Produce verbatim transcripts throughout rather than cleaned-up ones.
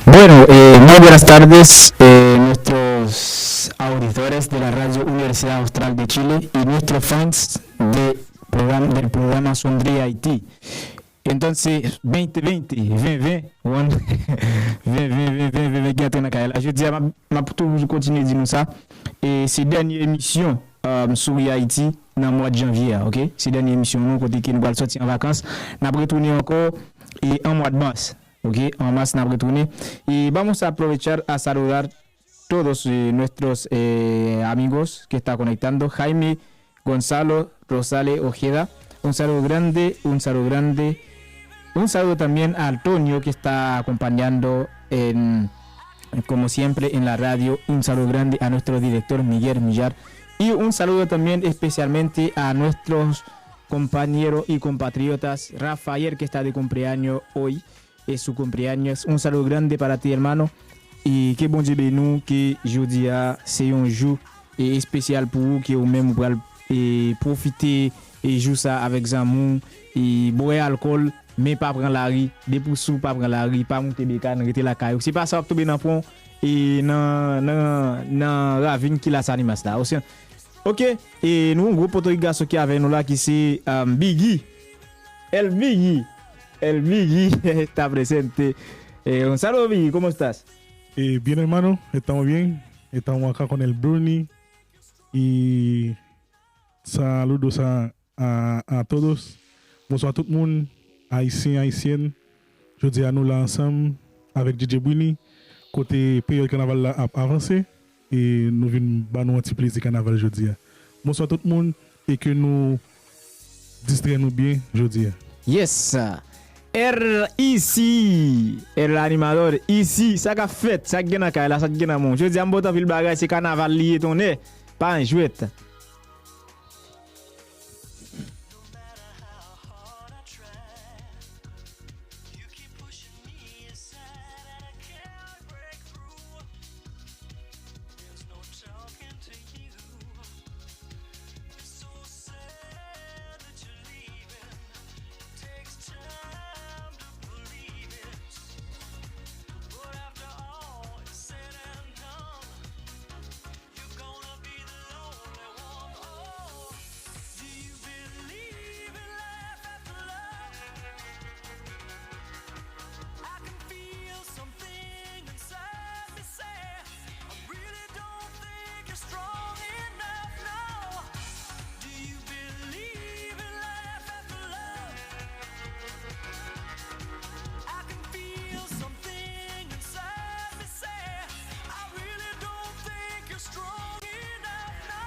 Bueno, eh, muy buenas tardes, eh, nuestros auditores de la Radio Universidad Austral de Chile y nuestros fans de program-, del programa Sondre Haití. Entonces, veinte veinte, veinte veinte, ven, ven, ven, ven, ven, ven, ven, ki antre nan kay la. Jodi a, m ap, m ap toujou kontinye di nou sa. E se dènye emisyon, euh, Souri Haiti nan mwa de janvye a, ok? Se dènye emisyon nou, kote ke nou pral sòti an vakans. N ap retounen ankò, e an mwa de mas, ok? An mas, n ap retounen. Y vamos a aprovechar a saludar todos, eh, nuestros, eh, amigos que está conectando. Jaime Gonzalo Rosales Ojeda, un saludo grande, un saludo grande. Un saludo también a Antonio que está acompañando en, como siempre, en la radio. Un saludo grande a nuestro director Miguel Millar. Y un saludo también especialmente a nuestros compañeros y compatriotas Rafael que está de cumpleaños hoy. E su cumpleaños. Un saludo grande para ti, hermano. E ke Bondye beni w, ke jodi a se yon jou, e, espesyal pou ou, ke ou menm ou pral, e, pwofite, e, jou sa avèk zanmi w, e, bwè alkòl, men pa pran lari. Depi w sou, pa pran lari, pa moute bekàn, rete lakay ou. Se pa sa w ap tonbe nan pon, e, nan, nan, nan ravin ki Las Animas la. Oke, e nou yon gwo Pòtorik gason ki avèk nou la, ki se, um, Biggy. El Biggy. El Biggy está presente. Eh, un saludo, Biggy, ¿cómo estás? Eh, bien, hermano, estamos bien. Estamos acá con el Bruni. Y saludos a, a, a todos. Bonswa tout moun, Ayisyen, Ayisyèn. Jodi a nou la ansanm avèk D J Bruni, kote peryòd kanaval la ap avanse, e nou vin ba nou yon ti plezi kanaval jodi a. Bonswa tout moun, e ke nou distrè nou byen jodi a. Yes. R ici, R animador ici, sa k ap fèt, sa k gen nan kay la, sa k gen nan moun. Jodi a m pote anpil bagay, se kanaval li ye tonnè, pa yon jwèt.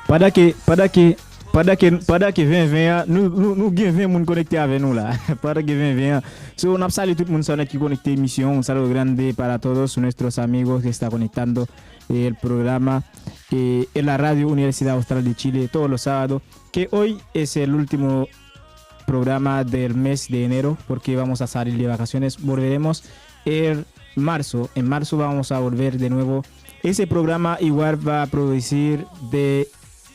Pandan ke, pandan ke, pandan ke, pandan ke ven ven an, nou, nou, nou gen ven moun konekte avè nou la. Pandan ke ven ven an. So, n ap salye tout moun sa nèt ki konekte emisyon. Un saludo grande para todos nuestros amigos que está conectando el programa, eh, en la Radio Universidad Austral de Chile todos los sábados, que hoy es el último programa del mes de enero, porque vamos a salir de vacaciones. Volveremos el marzo. En marzo vamos a volver de nuevo. Ese programa igual va a producir de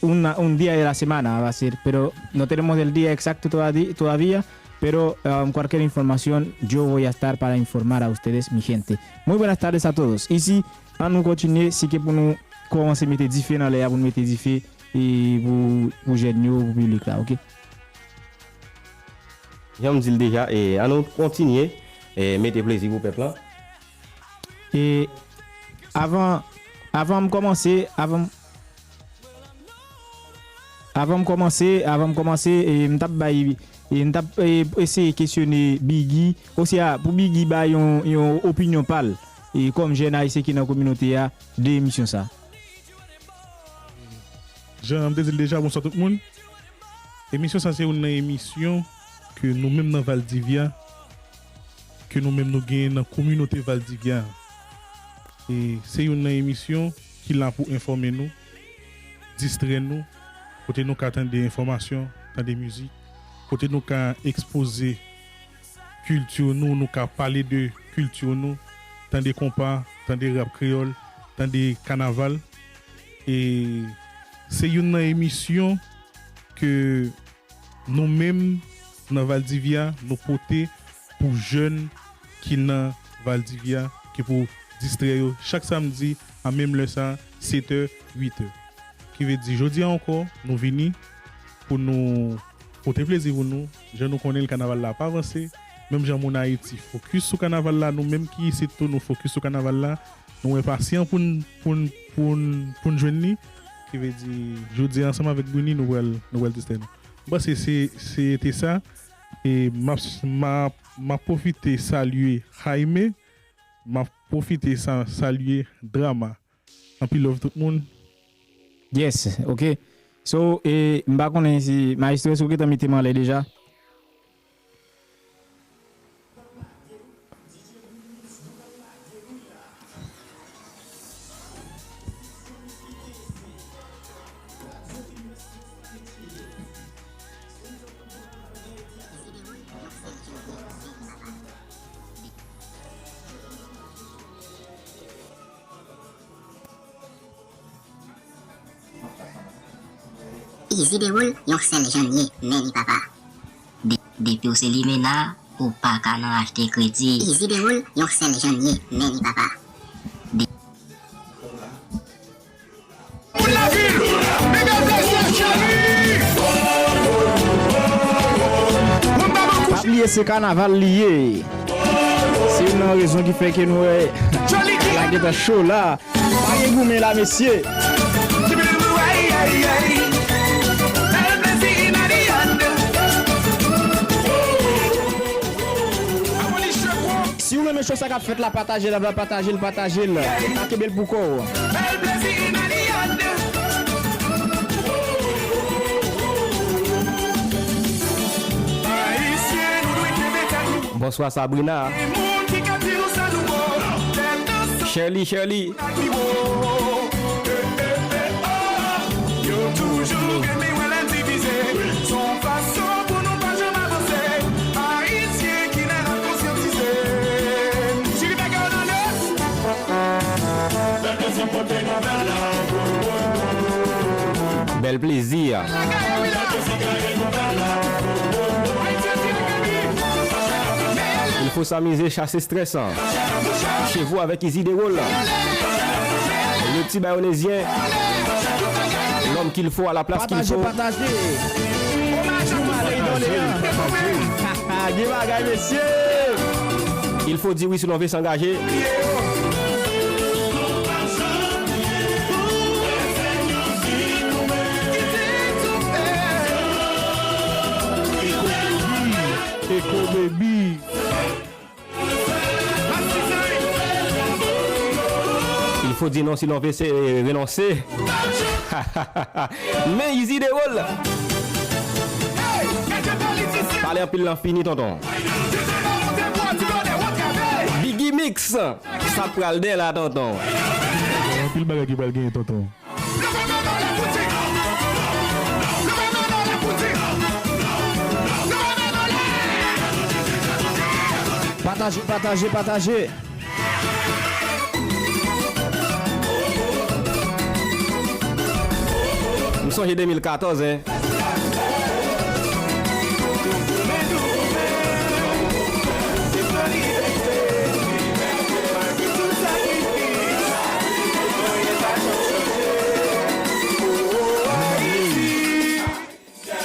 una, un día de la semana, va a ser, pero no tenemos el día exacto todavía, todavía, pero, um, cualquier información yo voy a estar para informar a ustedes, mi gente. Muy buenas tardes a todos. Ici, an nou kontinye, si ke pou nou kòmanse mete dife nan lè a, pou nou mete dife, e pou, pou jèn yo, pou piblik la, ok? Jan m di l deja, e, an nou kontinye, e, mete plezi pou pèp lan. E avan, avan m kòmanse, avan, avan m kòmanse, avan m kòmanse, e, m t ap bay, e, m t ap, e, eseye kesyone Biggy, oswa pou Biggy bay yon, yon opinyon pa l, e, kòm jèn ayisyen ki nan kominote a, de emisyon sa. Jan m te di l deja, bonswa tout moun. Emisyon sa se youn nan emisyon ke nou menm nan Valdivia, ke nou menm nou genyen nan kominote Valdivia. E se youn nan emisyon ki la pou enfòme nou, distrè nou, kote nou ka tande enfòmasyon, tande mizik, kote nou ka ekspoze kilti nou, nou ka pale de kilti nou, tande konpa, tande rap kreyòl, tande kanaval. E se youn nan emisyon ke nou menm nan Valdivia, nou pote pou jèn ki nan Valdivia, ki pou distrè yo chak samdi a menm lè sa, sèt è, uit è. Ki vle di, jodi a ankò, nou vini pou nou pote plezi pou nou. Jan nou konnen l, kanaval la ap avanse. Menm jan moun Ayiti fokis sou kanaval la, nou menm ki isit tou, nou fokis sou kanaval la. Nou enpasyan pou n, pou n, pou n, pou n jwenn li. Ki vle di, jodi a, ansanm avèk Brini, nou pral, nou pral distrè nou. M panse se, se te sa. E m ap, m ap, m ap pwofite salye Jaime. M ap pwofite sa, salye Drama. Anpil love tout moun. Yes, ok. So, e, m pa konnen si Maestro, èske w gentan mete m anlè deja? Izi Dewoul, yon sèl jan n ye, men ni papa. De-, depi w se limena, ou pa ka nan achte kredi. Izi Dewoul, yon sèl jan n ye, men ni papa. De- Pa bliye se kanaval li ye. Se youn nan rezon ki fè ke nou wè la gentan cho la. Pa gen goumen la, mesye. Si w renmen cho sa k ap fèt la, pataje l, pataje l, pataje l. Pa kenbe l pou kò w. Bonswa, Sabrina. Shirley, Shirley. Yo toujou renmen wè lè divize. Se yon fason pou nou pa janm avanse. Ayisyen ki nan rap konsyantize. Chili bagay nan lè. Bèl plezi. Il faut s'amuser, chasser stress. Chez vous avec Izi Dewoul. Le petit bayonésien. L'homme qu'il faut à la place qu'il faut. Pataje, pataje. Gen bagay, mesye. Il faut dire oui si l'on veut s'engager. Eko Baby. Il faut dire non si l'on veut se renoncer. Men Izi Dewoul. Pale anpil lan fini, tonton. Biggie Mix. Sa pral dè la, tonton. Anpil bagay ki pral genyen, tonton. Pataje, pataje, pataje. M sonje de mil katòz, en.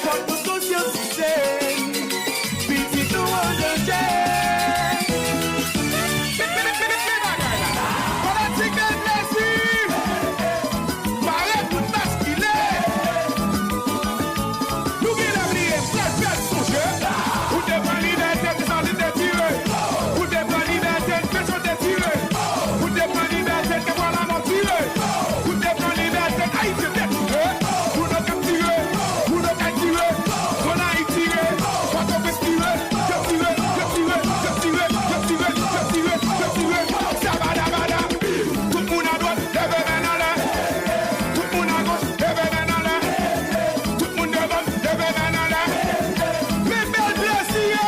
Fòk nou konsyantize, pitit nou an danje. Fanatik de plezi, pare pou n baskile. Nou genlè bliye, pral fè n sonje. Ou te pran libète, te santi te tire. Ou te pran libète, te chante tire. Ou te pran libète, te pran lanmò tire. Ou te pran libète, Ayisyen te tire. Pou nou k ap tire, pou nou k ap tire. Zòn Ayiti tire, Pòtoprens tire. Yo tire, yo tire, yo tire, yo tire, yo tire, yo tire. Sabadabada. Tout moun adwat, leve men anlè. Tout moun agoch, leve men anlè. Tout moun devan, leve men anlè. Men bèl plezi a!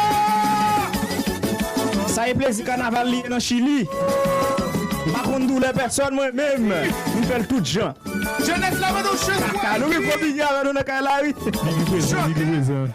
Sa e plezi kanaval li ye nan Chili. M pa konn doulè pèsòn mwen menm. M fè l tout jan. Jenès la ban nou chans. Kaka, nou gen gwo bigi avè nou nan kay la, wi. Bigi prezan, bigi prezan.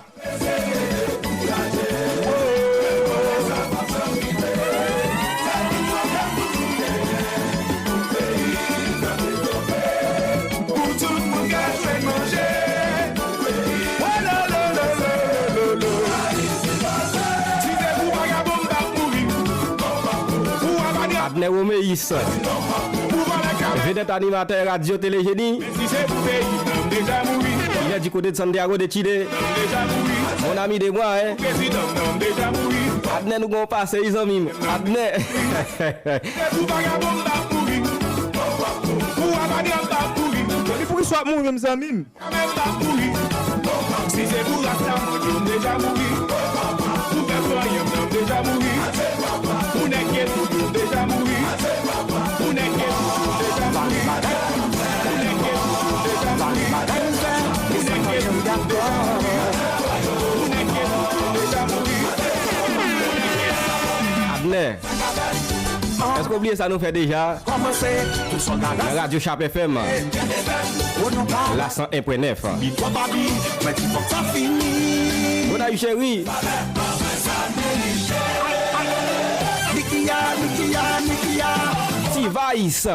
Romeyis, vedèt animatè radyo Tele Jeni. Il est du côté de Santiago de Chile. Mon ami de moi, hein. Adnè, nou gon pase, zanmi m. Adnè. Poukisa w ap mouri, zanmi m? Si se pou rasta, mwen yo deja mouri. Pou pèp vanyan, mwen deja mouri. Pou nèg ke tout yo deja mouri. Pou nèg ke tout yo deja mouri. Pou nèg ke tout yo deja mouri. Pou nèg ke tout yo deja mouri. Pou nèg ke tout yo deja mouri. Adnè. Èske w bliye sa nou fè deja? Nan radyo Chap F M. La san en pwen nèf. Gonayiv cheri. T-Vice.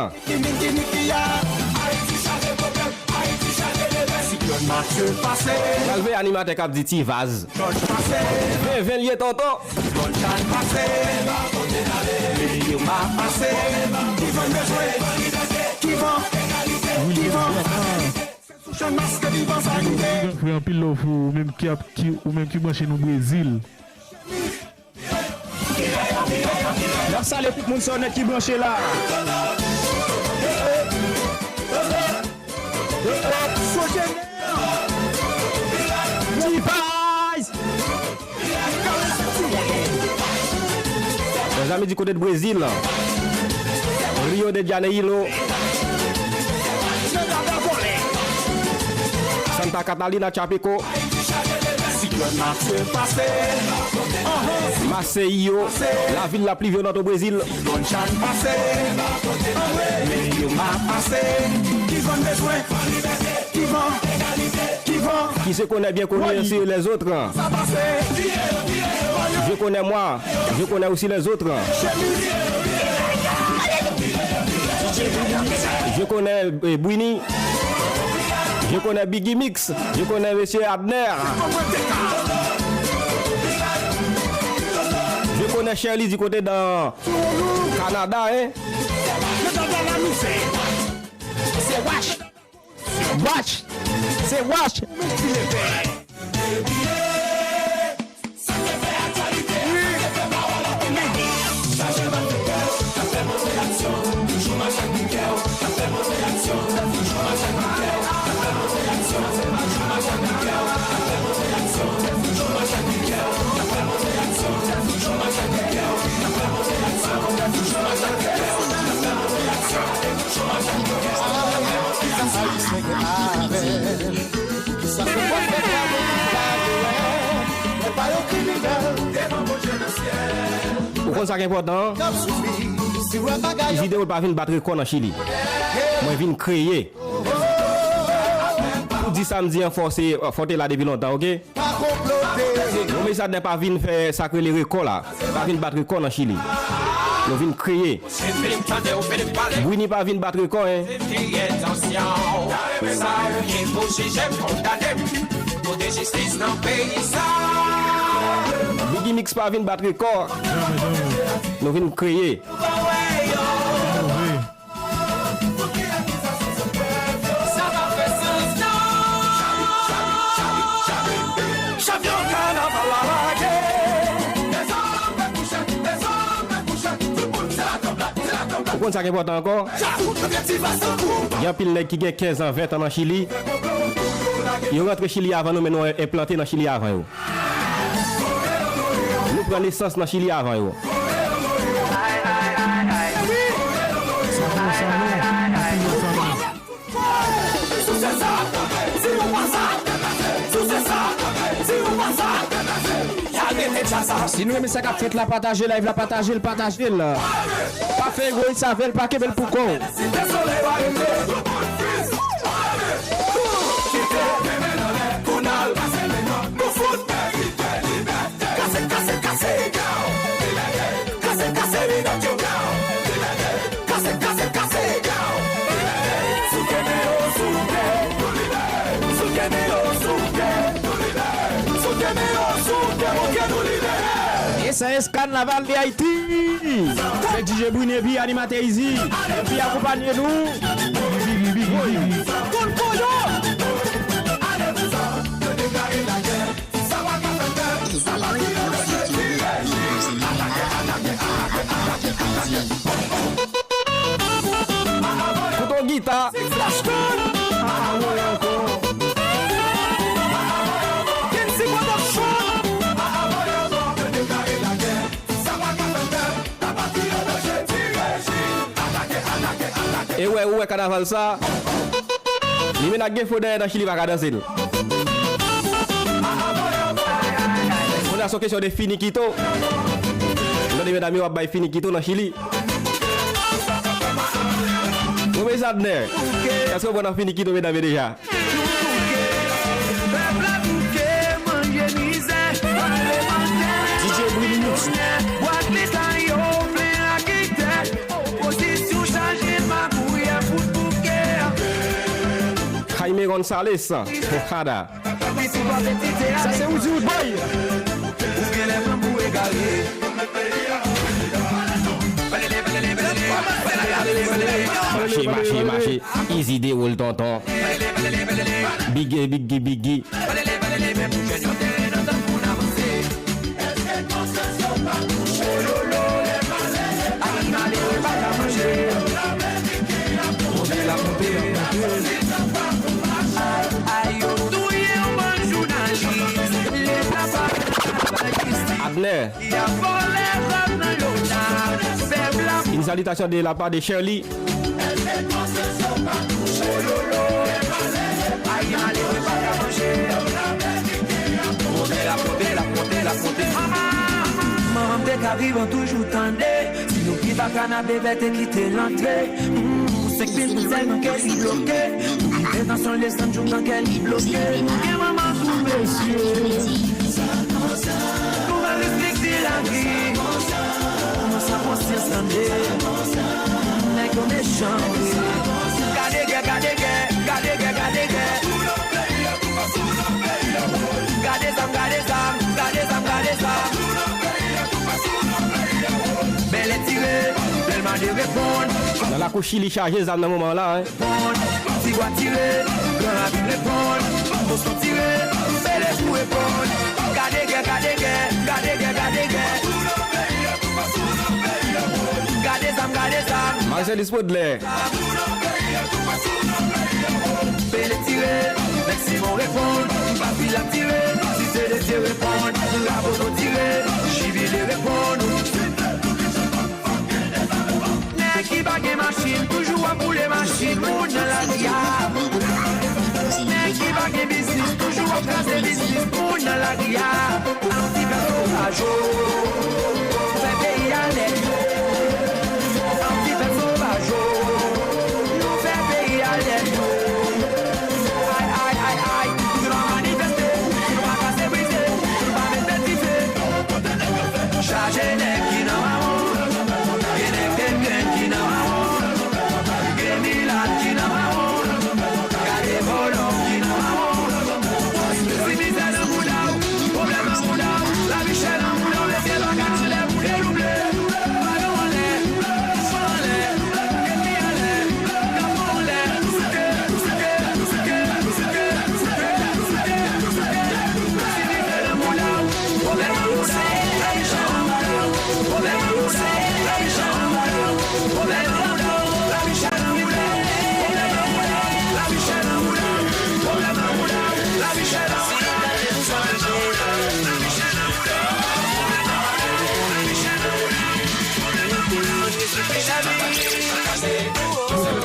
Siklòn Matye pase. Pral veye animatè k ap di T-Vaz. Ven, ven l ye, tonton. Siklòn Chan pase. Irma pase. Ki van bezwen? Ki van? Ki van? Sou chan maske ki van sa rive. Frè, anpil love pou ou menm ki ap, ki, ou menm ki branche nou Brezil. N ap salye tout moun sa nèt ki branche la. T-Vice. Mezanmi, di kote de Brezil, Rio de Janeiro, Santa Catalina, Chapecó, Siklòn Matye pase. Maceió, la ville la plus violente au Brésil. Siklòn Chan pase. Irma pase. Ki van bezwen? Ki van? Qui se connaît bien connaît aussi les autres. Je connais moi, je connais aussi les autres. Je connais, euh, Bouini. Je connais Biggie Mix. Je connais Monsieur Adner. Je connais Shirley du côté dans Canada, hein. Watch. Se wach. Ou konn sa k enpòtan an? Videyo pa vin bat rekò nan Chili. Mwen vin kreye. Pou di sa m di an, fò se, fò te la depi lontan, oke? Yon mesaj nèg pa vin fè sa k rele rekò la. Pa vin bat rekò nan Chili. Nou vin kreye. Bouini pa vin bat rekò, en. Biggie Mix pa vin bat rekò. Nou vin kreye. Ou konn sa k enpòtan ankò? Gen anpil nèg ki gen kenz an, ven tan nan Chili. Yo rantre Chili avan nou, men nou enplante nan Chili avan yo. Nou pran nesans nan Chili avan yo. Si nou renmen sa k ap fèt la, pataje live la, pataje l, pataje l. Pa fè egoyis avè l, pa kenbe l pou kò w. E sa, e Kannaval de Ayiti. Se D J Brune epi animatè Easy. Epi akonpanye nou. Bigi, bigi, bigi, bigi. Tout koyo. Kouto gita. Flash Code. Kensi Production. E wè, ou wè kanaval sa. Li menm ak gen fo dèyè nan Chili pa ka danse l. Kounye a se yon kesyon de finikito. Ou tande medam yo ap bay finikito nan Chili. Ou menm Zadner, èske ou pran nan finikito medam yo deja? Pèp la bouke, manje mizè, pale mantè. D J Brune Mix. Bwat leta yo plen ak itè. Opozisyon chaje magouyè, fout bouke. Jaime Gonzalez, Hada. Sa se Woody Wood Boy. Ou gen lè pran pou egare. Mache, mache, mache. Easy déroule tonton. Biggie, biggie, biggie. Adner. Une salutation de la part de Shirley. Manman m te ka viv, an toujou tande. Si nou pi ba kanapevè te kite l antre. Mm, senk mil pou sèlman kè li bloke. Pou ki te nan son lesann jouk nan kè li bloke. Gen manman pou mesye. Nou va respekte lavi. Kòmanse a konsyans tande. Nèg yo mechan, wi. Gade gè, gade gè, gade gè, gade gè. Gade zam, gade zam, gade zam, gade zam. Bèlè tire, Dèlma de reponn. Nan lakou Chili chaje zam nan moman la, hein. Ti bwa tire, gran rabib reponn. Boston tire, Bèlè pou reponn. Gade gè, gade gè, gade gè, gade gè. Gade zam, gade zam. Marcellus Podler. Pele tire, Mèk Simon reponn. Papila tire, Site de Dye reponn. Raboto tire, Jibile reponn. Nèg ki pa gen machin, toujou ap boule machin moun nan lari a. Nèg ki pa gen biznis, toujou ap kraze biznis moun nan lari a. Anti fè sovaj o, fè peyi a nèt. Anti fè sovaj o, fè peyi a nèt. Ay, ay, ay, ay, nou pa manifeste, nou pa kase brize, nou pa mete dife. Chaje nèg ki nan mawon, gen nèg Dènmen ki nan mawon, gen milat ki nan mawon, gade vòlò ki nan mawon. Si mizè nan bouda w, pwoblèm nan bouda w, lavi chè nan bouda w, mesye pa ka anlè pou dedouble. Balon anlè, fò anlè, epi anlè, drapo anlè, souke, souke, souke.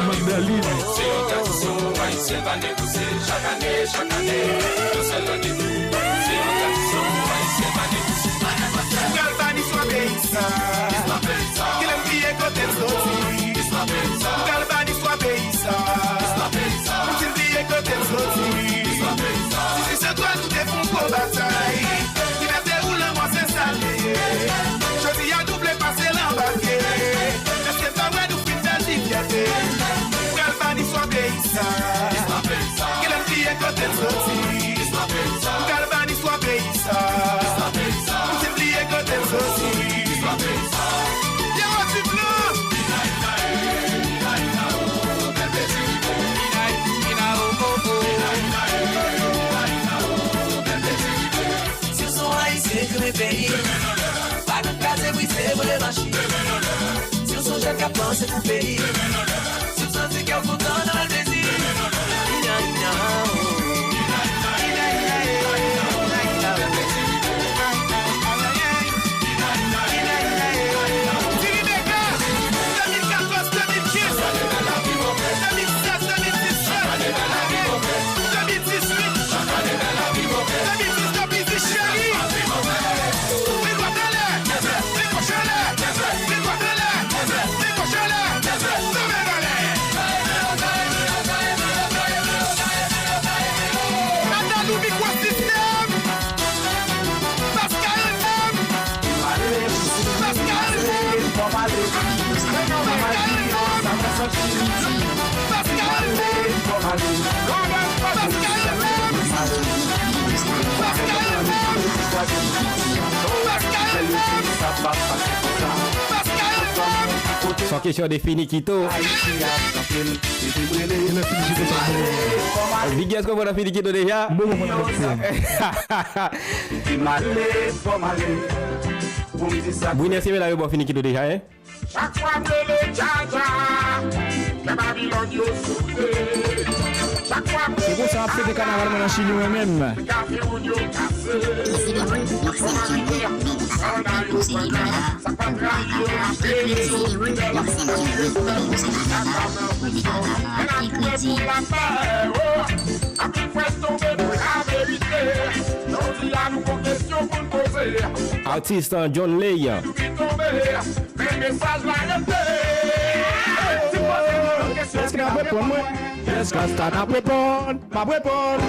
Mandaline. Se yon tradisyon, Ayisyen pa negosye. Chak ane, chak ane, yon sèl randevou. Se yon tradisyon, Ayisyen pa negosye. Ou pral ban istwa peyi sa. Istwa peyi sa. Kilè m bliye kote m soti. Istwa peyi sa. Ou pral ban istwa peyi sa. Istwa peyi sa. Ou di m bliye kote m soti. Istwa peyi sa. Si se sèt twa nou te fè yon gwo batay. Libète ou lanmò se sa l ye. Jodi a nou vle pase l anba pye. Èske m ta wè nou fin fè l ti fyète. Ou pral ban istwa peyi sa. Kilè m bliye kote m soti. Ou pral ban istwa peyi sa. Ou di m bliye kote m soti. Peyi pa konn kraze brise pou leve anchi. Si w se yon jèn k ap panse pou peyi, si w santi kè w kontan nan malplezi, inya, inya, oh. Inya, inya, inya, inya, inya, inya. Tini Mega, de mil katòz, de mil kenz, de mil sèz, de mil disèt, de mil dizuit, de mil diznèf, Bizi Cheri. Men dwat anlè, men goch anlè, men dwat anlè, men goch anlè, men men anlè. Andan nou mikwosistèm. Pascal Fèm. Pascal Fèm. Pascal Fèm. Pascal Fèm. Pascal Fèm. Pascal Fèm. Pascal Fèm. Se yon kesyon de finikito. Big S konprann finikito deja. Bon, bon, bon, bon. Brunner se medam yo ba w finikito deja, hein? Chak fwa m rele Dja Dja, kè Babilòn yo soufle. Chak fwa m rele Dja Dja, kè Kamewoun yo kase. Isidéro, yon sèl jounen, men nou pa ka pèdi pou se li menm la, pou nou pa ka achte kredi. Isidéro, yon sèl jounen, men nou pa ka pèdi pou nou pa ka achte kredi. Anpil frè tonbe pou laverite. Jodi a nou gon kesyon pou n poze. Atis, uh, John Lay. Pi tonbe, men mesaj la rete. Si m poze nou yon kesyon, èske n ap reponn mwen? Yes, Rasta, n ap reponn. M ap reponn.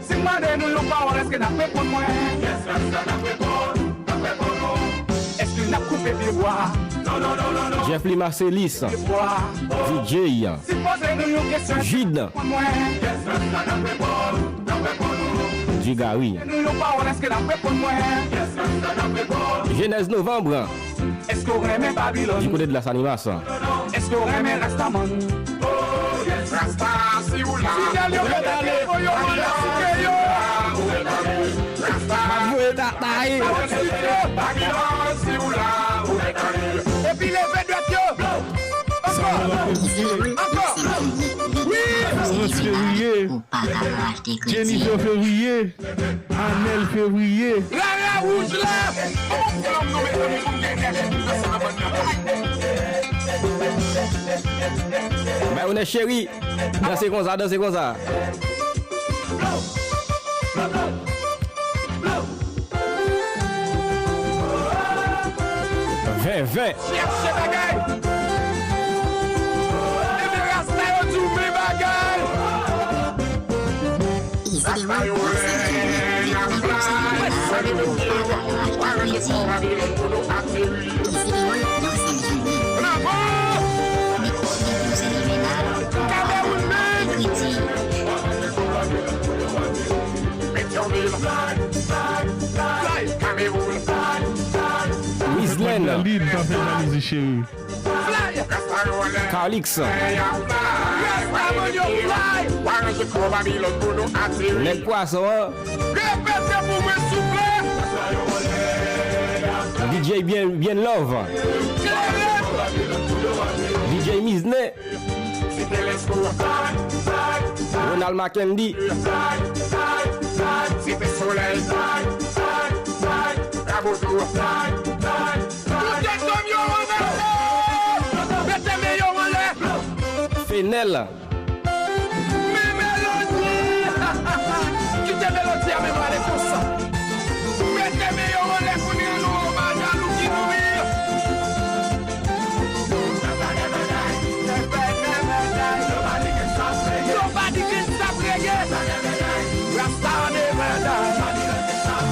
Si m mande nou yon pawòl, èske n ap reponn mwen? Yes, Rasta, n ap reponn. N ap reponn ou. Èske n ap koupe pye bwa? Non, non, non, non, non. Jeffly Marcelis. Pye bwa. D J. Si m poze nou yon kesyon, Jude. Mwen. Dugary. Nou yon pawòl, èske n ap reponn mwen? Jenèz novanm. Èske w renmen Babilòn? Du côté de Las Animas. Èske w renmen Rastaman? Rasta, si w la. Fidèl yo, yo, yo, yo, yo, yo. Rasta. Voye tata, eh. Babilòn, si w la, ou mèt ale. Epi leve dwèt yo. Ankò! Ankò! Wi! Florence Ferrier, Jennifer Ferrier, Anel Ferrier. Rara wouj la! Bay One Cheri, danse konsa, danse konsa. Ven, ven. Chèche bagay. Ebyen, rasta yo di w men bagay. Rasta yo lè y ap fly, sa vle di yo pa ka achte kredi. Bravo! Kamewoun men! Wizlen. Carlix. Nèg pwason an. D J Bien, Bien Love. D J Mizne. Ronald Mackendy. Fenel. Men melodi! Kite melodi a, men pale konsa. Mete men yo anlè kounye a, nou anba jalou ki nou ye. Nobody can stop reggae. Rasta never die.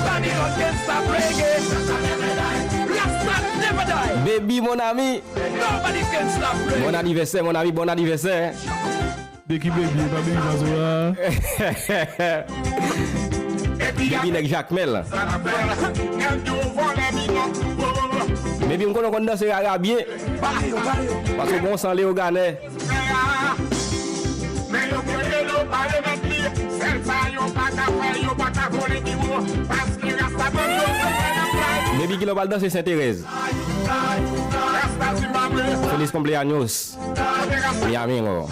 Nobody can stop reggae. Rasta never die. Baby, mon ami. Nobody can stop reggae. Bon anivèsè, mon ami, bon anivèsè. Becky Baby, pa bliye sa sou la. Baby nèg Jakmèl. Baby, m konnen w konn danse rara byen. Paske w gon san leyoganè. Men yo kwè yo pa remèt li. Sèl sa yo pa ka fè, yo pa ka vole biwo. Paske rasta bandi yo se fè nan play. Biggie, lè w pral danse Senterèz. Feliz cumpleaños, mi amigo.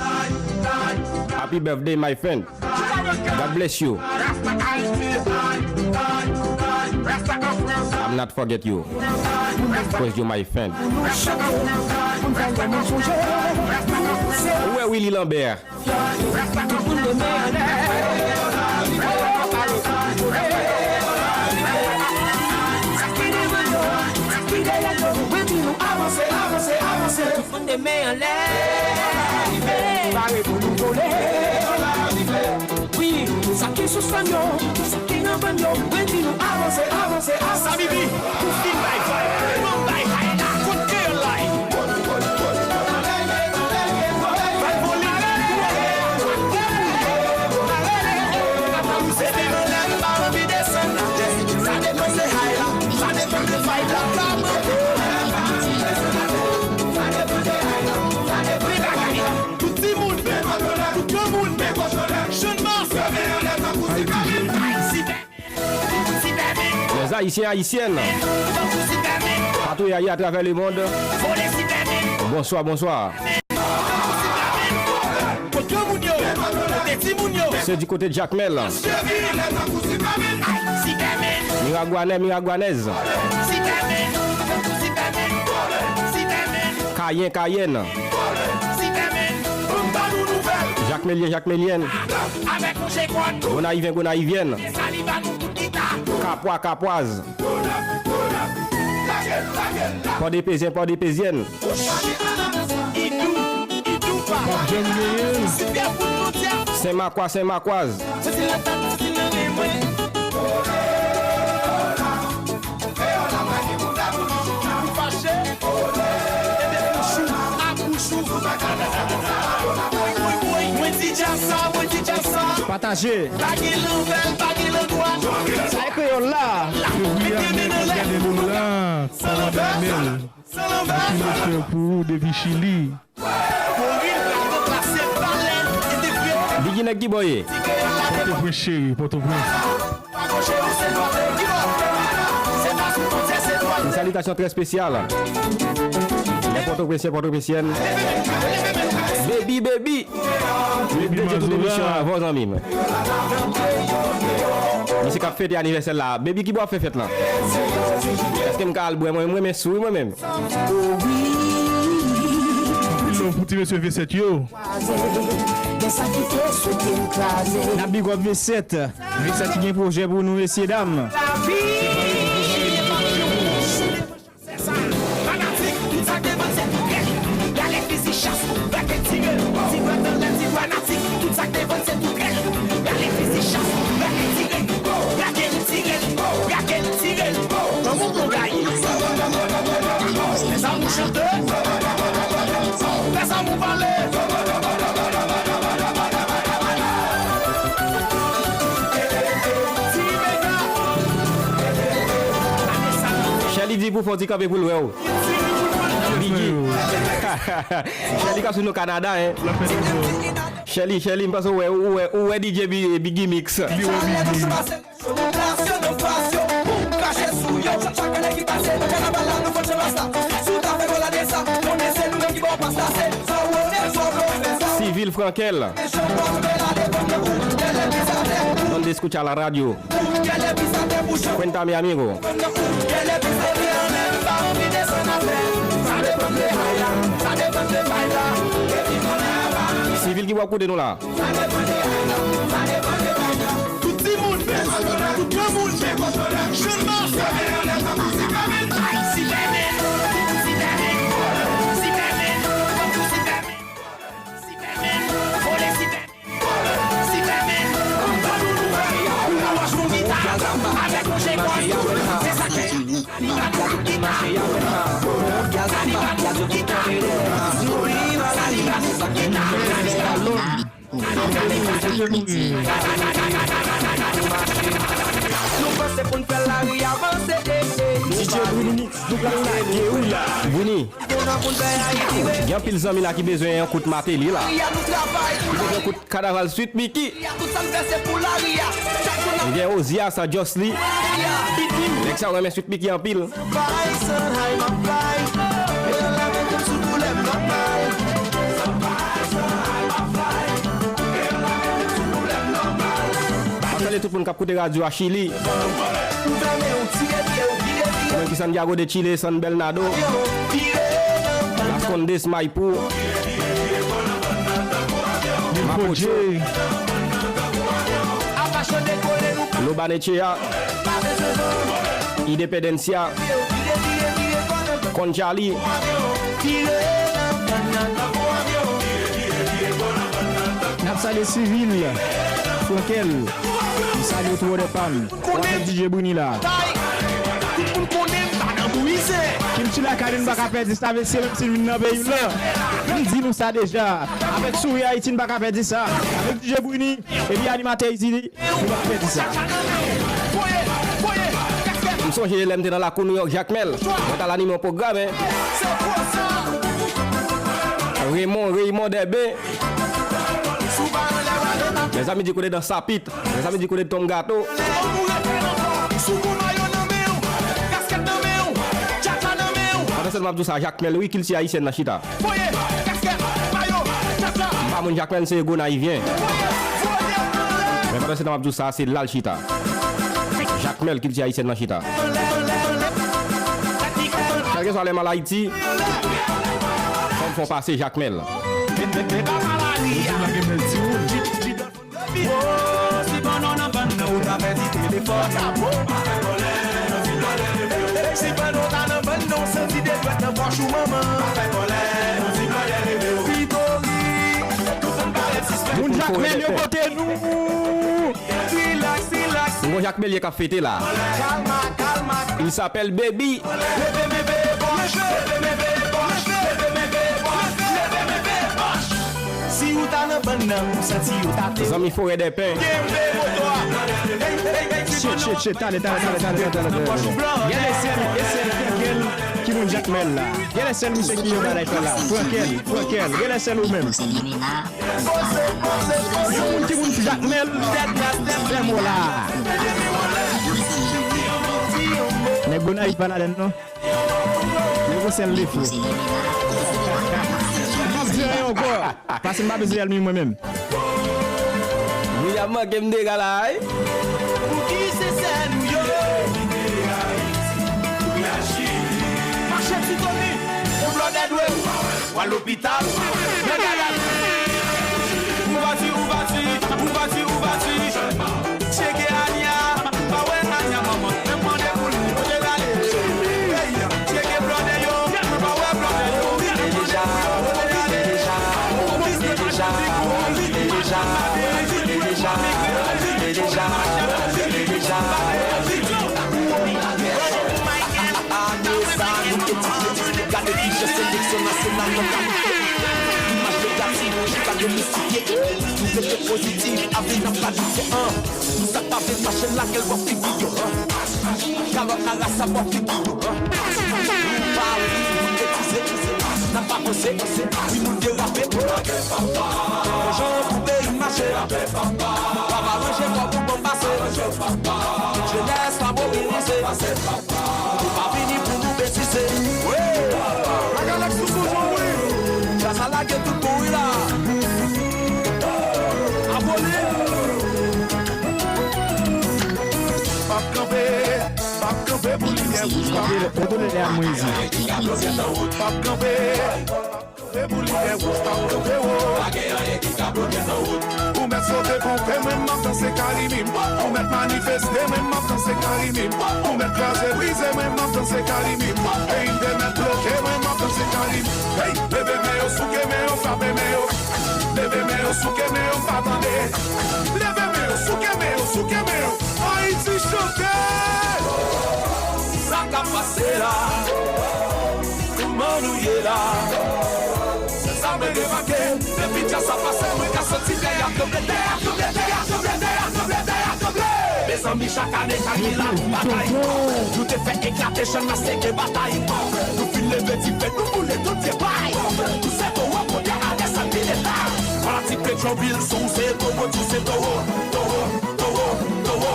Happy birthday, my friend. God bless you. I'm not forget you, 'cause you my friend. Ou wè Willy Lambert. Tout moun de men anlè. Pare pou nou vole. Wi, sa ki sou sèn yo, sa ki nan venn yo, mwen di nou avanse, avanse, avanse. Sabibi, pou fin bay vibe, pou bay high la, kot kreyòl la ye? Bay volim. Se te anlè, m pa anvi desann. Sa depann de high la, sa depann de vibe la. Tout timoun, tout granmoun, jèn mas, Ayiti. Les Haïtiens, Haïtiennes, patrouillés à travers le monde. Bonsoir, bonsoir. C'est du côté de Jacmel. Miragwanè, Miragwanèz. Kayen, Kayèn. Jakmelyen, Jakmelyèn. Gonayivyen, Gonayivyèn. Kapwa, Kapwaz. Pòdepezyen, Pòdepezyèn. Senmakwa, Senmakwaz. Pataje. Sa e kreyòl la. Fevriye a, men gade moun la, kòmandan Amel. Anpil respè pou ou depi Chili. Biggie, nèg ki bò ye? Pòtoprens cheri, Pòtoprens. Une salutation très spéciale. Les Pòtoprensyen, Pòtoprensyen. Baby, baby. Baby Deje tout emisyon an avè w, zanmi m. Misye k ap fete anivèsè l la. Baby, ki bò w ap fè fèt lan? Èske m ka al bwè? Mwen, mwen renmen sou wi, mwen menm. Anpil love pou ti mesye V sèt yo. N ap big up V sèt. V sèt ki gen pwojè pou nou, mesye dam. Fanatik, tout sa k devan se tou grèl. Gade fizi chas, rete tire. Ti dwèt anlè, ti fanatik, tout sa k devan se tou grèl. Gade fizi chas, rete tire. Gade tire, gade tire. Kòman w gaye? Fè zanmi w chante. Fè zanmi w pale. Shelly di pou fò ti kanpe pou l wè w. Biggie. Shelly ka sou nou Kanada, hein. Shelly, Shelly, m panse w wè, ou wè, ou wè D J Bi-, Biggie Mix. Civil Frankel. Donde escucha la radio? Cuéntame, amigo. Civil ki w ap koute nou la? Tout timoun, tout granmoun, jèn mas. Brini, gen anpil zanmi la ki bezwen yon kout matelye la. Ki bezwen yon kout kanaval Sweet Micky. Gen Ozias, Josly. Nèg sa yo renmen Sweet Micky anpil. M ap salye tout moun k ap koute radyo a Chili. Mwen ki Santiago de Chile, San Bernardo, Las Condes, Maipú, Mapocho, Lo Barnechea, Independencia, Conchalí. N ap salye Sivil, Frankel, m salye w tou wòdè pa m. Avèk D J Brini la. Tout moun konnen m pa nan bouyize. Kilti lakay nou, n pa ka pèdi sa, mesye, menm si n vin nan peyi m nan. M di nou sa deja. Avèk Souri Ayiti, n pa ka pèdi sa. Avèk D J Brini, epi animatè Easy, nou pa ka pèdi sa. M sonje lè m te nan lakou New York Jacmel. Mwen t al anime yon pwogram, en. Raymond, Raymond Dèbe. Mezanmi, di kote dan sapit. Mezanmi, di kote tonm gato. Pandan se tan m ap di w sa, Jacmel, wi, kilti ayisyèn nan chita. M pa moun Jacmel, se Gonayivyen. Men pandan se tan m ap di w sa, se la l chita. Jacmel, kilti ayisyèn nan chita. Kèlkeswa lè m al Ayiti, fò m fè yon pase Jacmel. Si panno nan bann nan, ou ta pèdi telefòn. Si panno ta nan bann nan, ou santi de dwèt nan pòch ou manman. Pitori, tout moun parèt sispèk. Moun Jacmel yo, kote nou? Rilaks, rilaks. Yon Jacmel ye k ap fete la. Kalma, kalma. Il s'appelle Baby. Leve men veye bòch, leve men veye bòch, leve men veye bòch, leve men veye bòch. Si ou ta nan bann nan, ou santi yo ta te. Zanmi Forèdèpen. Kenbe moto a. Hey, hey, hey, si panno ta nan bann nan, ou santi de dwèt nan pòch ou blan. Gade sèl, e sèl Frankel ki moun Jacmel la. Gade sèl misye ki yon bagay fè la. Frankel, Frankel, gade sèl ou menm. Yon moun ki moun Jacmel, fè mo la. Nèg Gonayiv pa ladann non. Yo gon sèl defo. M ap di anyen ankò. Paske m pa bezwen Yelmi mwen menm. William manke m dega la, wi. Pouki se sèl ou yo? Mache ti Tony, yon blòdè dwe ou. Ou al lopital, men gad al. Ou pati, ou pati, ou pati, ou pati. Tcheke Ania, pa wè Ania manman, menm mande pou li, kote l ale. Hey, tcheke blòdè yo, pa wè blòdè yo. Deja, deja, deja, deja, deja, deja. Ane sa, nou te di, gade kijan seleksyon nasyonal nan kalite. Imaj negatif, chita domestike. Nou rete pozitif, avni n ap planifiye, an. Pou sa k pa vle mache, lage l bò figi yo, an. Kalòt a rasa bò figi yo, an. Nou pa ouvri, nou betize, n ap avanse, wi, nou derape. Jan pou peyi mache, pa ranje kò pou bon pase. Jenès pa mobilize. Nou pa vini pou nou betize. Wi! Magalak sou sou jan wi. Djaz la lage tout kouri la. Abone. P ap kanpe, p ap kanpe pou limyè wouj la. Retounen lè a Moyiz. P ap kanpe. Kanpe pou limyè wouj, p ap kanpe wo. Pa gen anyen ki ka bloke nan wout. Ou mèt sote ponpe, mwen m ap danse kalimim. Ou mèt manifeste, mwen m ap danse kalimim. Ou mèt kraze brize, mwen m ap danse kalimim. Peyi m te mèt bloke, mwen m ap danse kalimim. Hey, leve men yo, souke men yo, frape men yo. Leve men yo, souke men yo, pa tande. Leve men yo, souke men yo, souke men yo. Ayiti chante. Sa k ap pase la? Kòman nou ye la? Se sa mwen remake. Depi djaz sa pase, mwen ka santi tè a tranble, tè a tranble, tè a tranble, tè a tranble, tè a tranble. Mezanmi, chak ane, chak vila pou batay. Nou te fè eklate chann nan seke batay. Nou fin leve dife, nou boule tout vye pay. Nou se towo, kote ale sa vin eta. Fanatik Petyonvil, si w se towo, di w se towo, towo, towo, towo.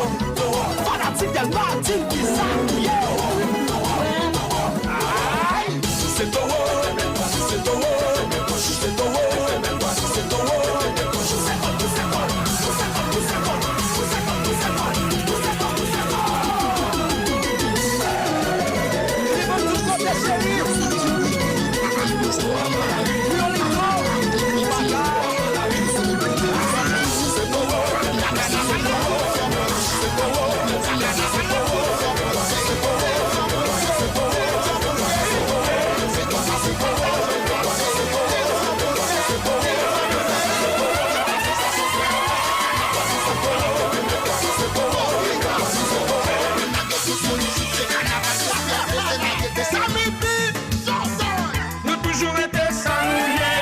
Nou toujou rete sa nou ye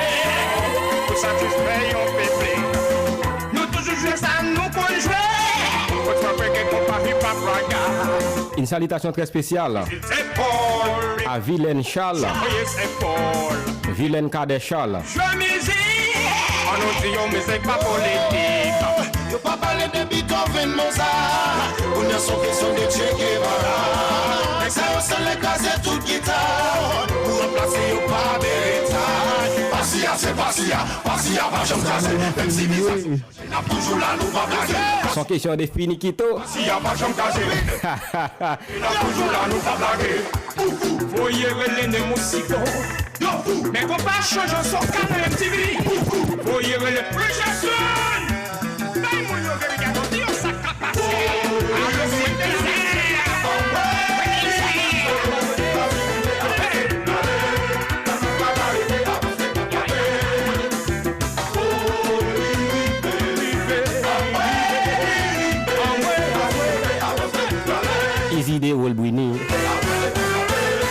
pou satisfè yon piblik. Nou toujou jwe sa nou konn jwe. Kot frape gen konpa hip hop raga. Une salutation très spéciale à Vilaine Charles, Vilaine Cadet Charles. Jwe mizik. An nou di yo mizik pa politik. Yo pa pale de Beethoven, Mozart. Kounye a se yon kesyon de Che Guevara. Nèg sa yo sèl lè kraze tout gita pou ranplase yo pa Beretta. Pasi a se pasi a, pasi a pa janm kraze. Menm si vizaj n ap toujou la, nou p ap lage. Se yon kesyon de finikito. Pasi a pa janm kraze. N ap toujou la, nou p ap lage. Voye rele Nemours Sido. Men konpa chanje soca nan M T V. Voye rele Precious One. Bay moun yo verite a, di yo sa k ap pase. Alo, mwen te la. Easy de Wolbrini.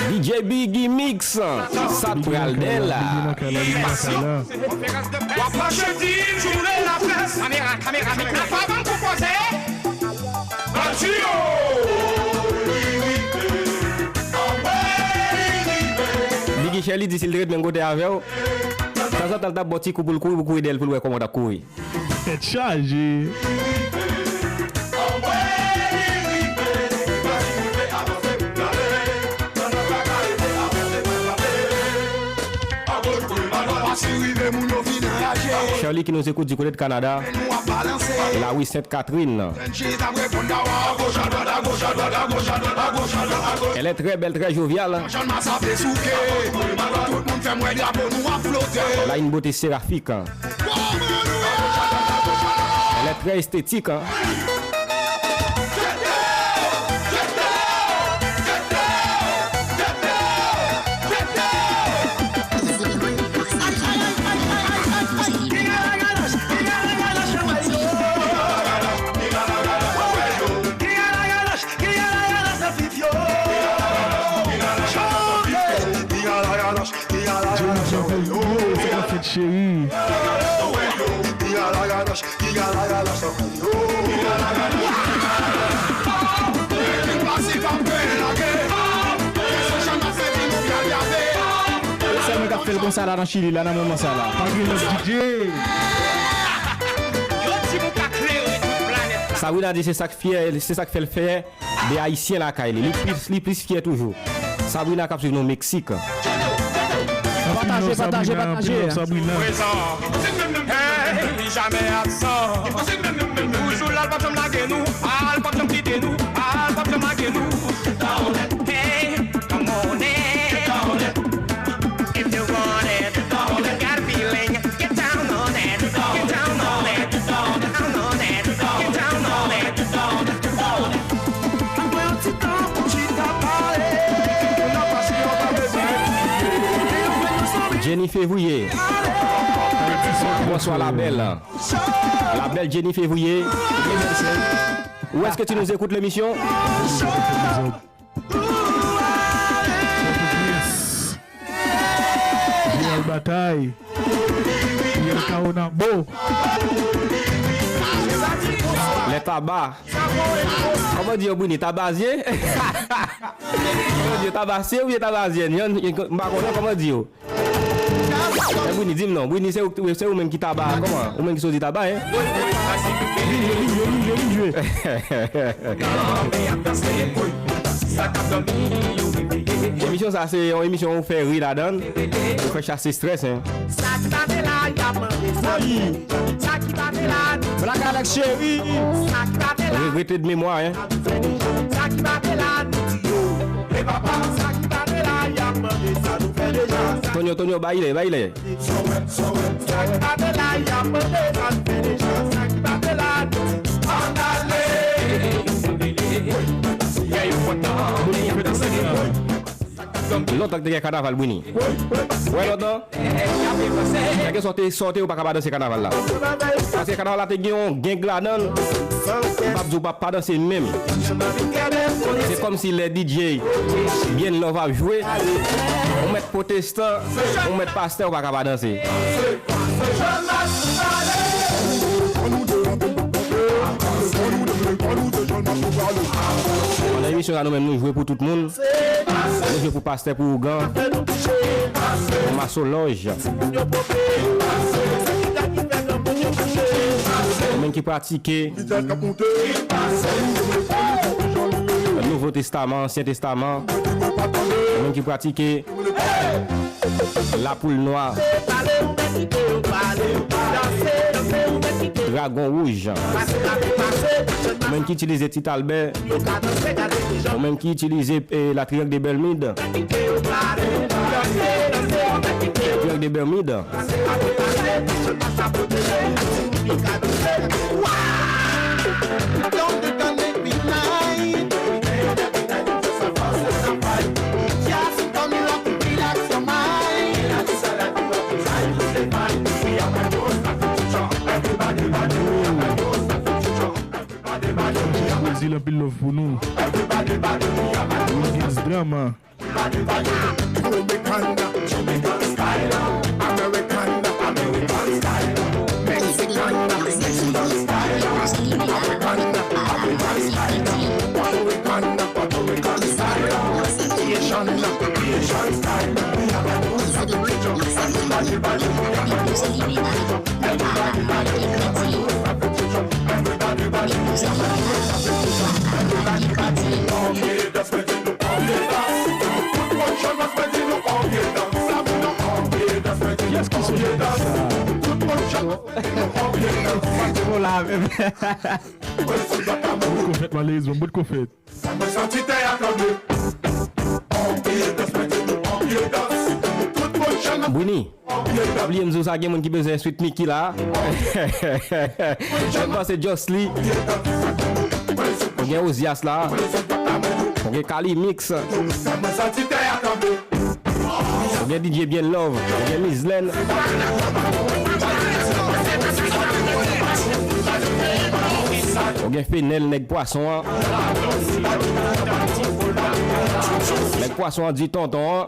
D J Biggie Mix. Sa t pral bèl la. W ap mache di m jounen laprès. Kamera, kamera, mikwo. N ap avann pou koze. Bandi yo. Biggie Sherly di si l te ret menm kote avè w, tanzantan l t ap ba w ti kou pou l kouri, pou kouri dèyè l, pou l wè kòman w t ap kouri. Tèt chaje. Sherly qui nous écoute du côté de Canada, la rue Sainte-Catherine. Elle est très belle, très joviale. Elle a une beauté séraphique. Elle est très esthétique, hein. Jennifer Fevrier, se ka fèt, cheri? Sèl mwen k ap fè l konsa la nan Chili la, nan moman sa la. Pa gen lòt D J. Yo di m ou ka klere tout planèt la. Sabrina di se sa k fyè, se sa k fè l fè de Ayisyen lakay li. Li plis, li plis fyè toujou. Sabrina k ap swiv nou Meksik. Pataje, pataje, pataje. Prezan. Hey, jamè absan. Toujou la, l p ap janm lage nou. Ah, l p ap janm kite nou. Ah, l p ap janm lage nou. Hey, come on in. If you want it, you got a feeling. Get down on it, get down on it, down on it, get down on it. Mwen pran yon ti tan pou chita pale. Jenny Février. Bonsoir la belle. La belle Jenny Février. Où est-ce que tu nous écoutes l'émission? Yes. Real Batay. Real Kaonabo. Lè taba. Kòman di yo, Brini? Tabazyen? Kòman di yo, tabasyen oubyen tabazyèn? Yon, yon, m pa konnen kòman di yo. E Brini, di m non. Brini, se ou, se ou menm ki Taba. Kòman? Ou menm ki soti Taba, en? Li jwe, li jwe, li jwe, li jwe. Emisyon sa se yon emisyon ou fè ri ladan l, ou fè chase strès, en. Sa ki pa vle la, y ap mande sa. Sa ki pa vle la, Black Alex cheri. Sa ki pa vle la, re-, rete de memwa, en. Sa ki pa vle la, nou di yo. E papa, sa ki pa vle la, y ap mande sa nou fè deja. Tonyo, Tonyo, bay lè, bay lè. Sa ki pa vle la, y ap mande sa nou fè deja. Sa ki pa vle la, nou di ann ale. Lontan k te gen kanaval, Brini. Wè lontan. Kèlkeswa w te, sa w te ye, ou pa ka pa danse kanaval la. Paske kanaval la te gen yon gang ladan l. M p ap di w pa, pa danse menm. Se kòmsi lè D J Bien Love ap jwe, ou mèt pwotestan, ou mèt pastè, ou pa ka pa danse. Pandan emisyon sa, nou menm nou jwe pou tout moun. Nou jwe pou pastè, pou ougan, pou masolòj. Ou menm ki pratike Nouvo Testaman, Ansyen Testaman, ou menm ki pratike Lapoul Nwa, Dragon Wouj, ou menm ki itilize Tit Albè, ou menm ki itilize, eh, la Triangle de Bermude. Triangle de Bermude. Brazil, anpil love pou nou. Wilgens Drama. Jamaican, Jamaican style. American, American style. Mexican, Mexican style. African, African style. Puerto Rican, Puerto Rican style. Asian, Asian style. We have a new style. Everybody, everybody, everybody. Kiyès ki sou jèn sa? Mwen la menm. Bout konfèt, malerezman, bout konfèt. Brini, pa bliye m di w sa, gen moun ki bezwen Sweet Micky la. Mwen panse Josly. Ou gen Ozias la. Ou gen Kalimix. Ou gen D J Bien Love. Ou gen Mizlèn. Ou gen Fenel, nèg pwason an. Nèg pwason an di tonton an.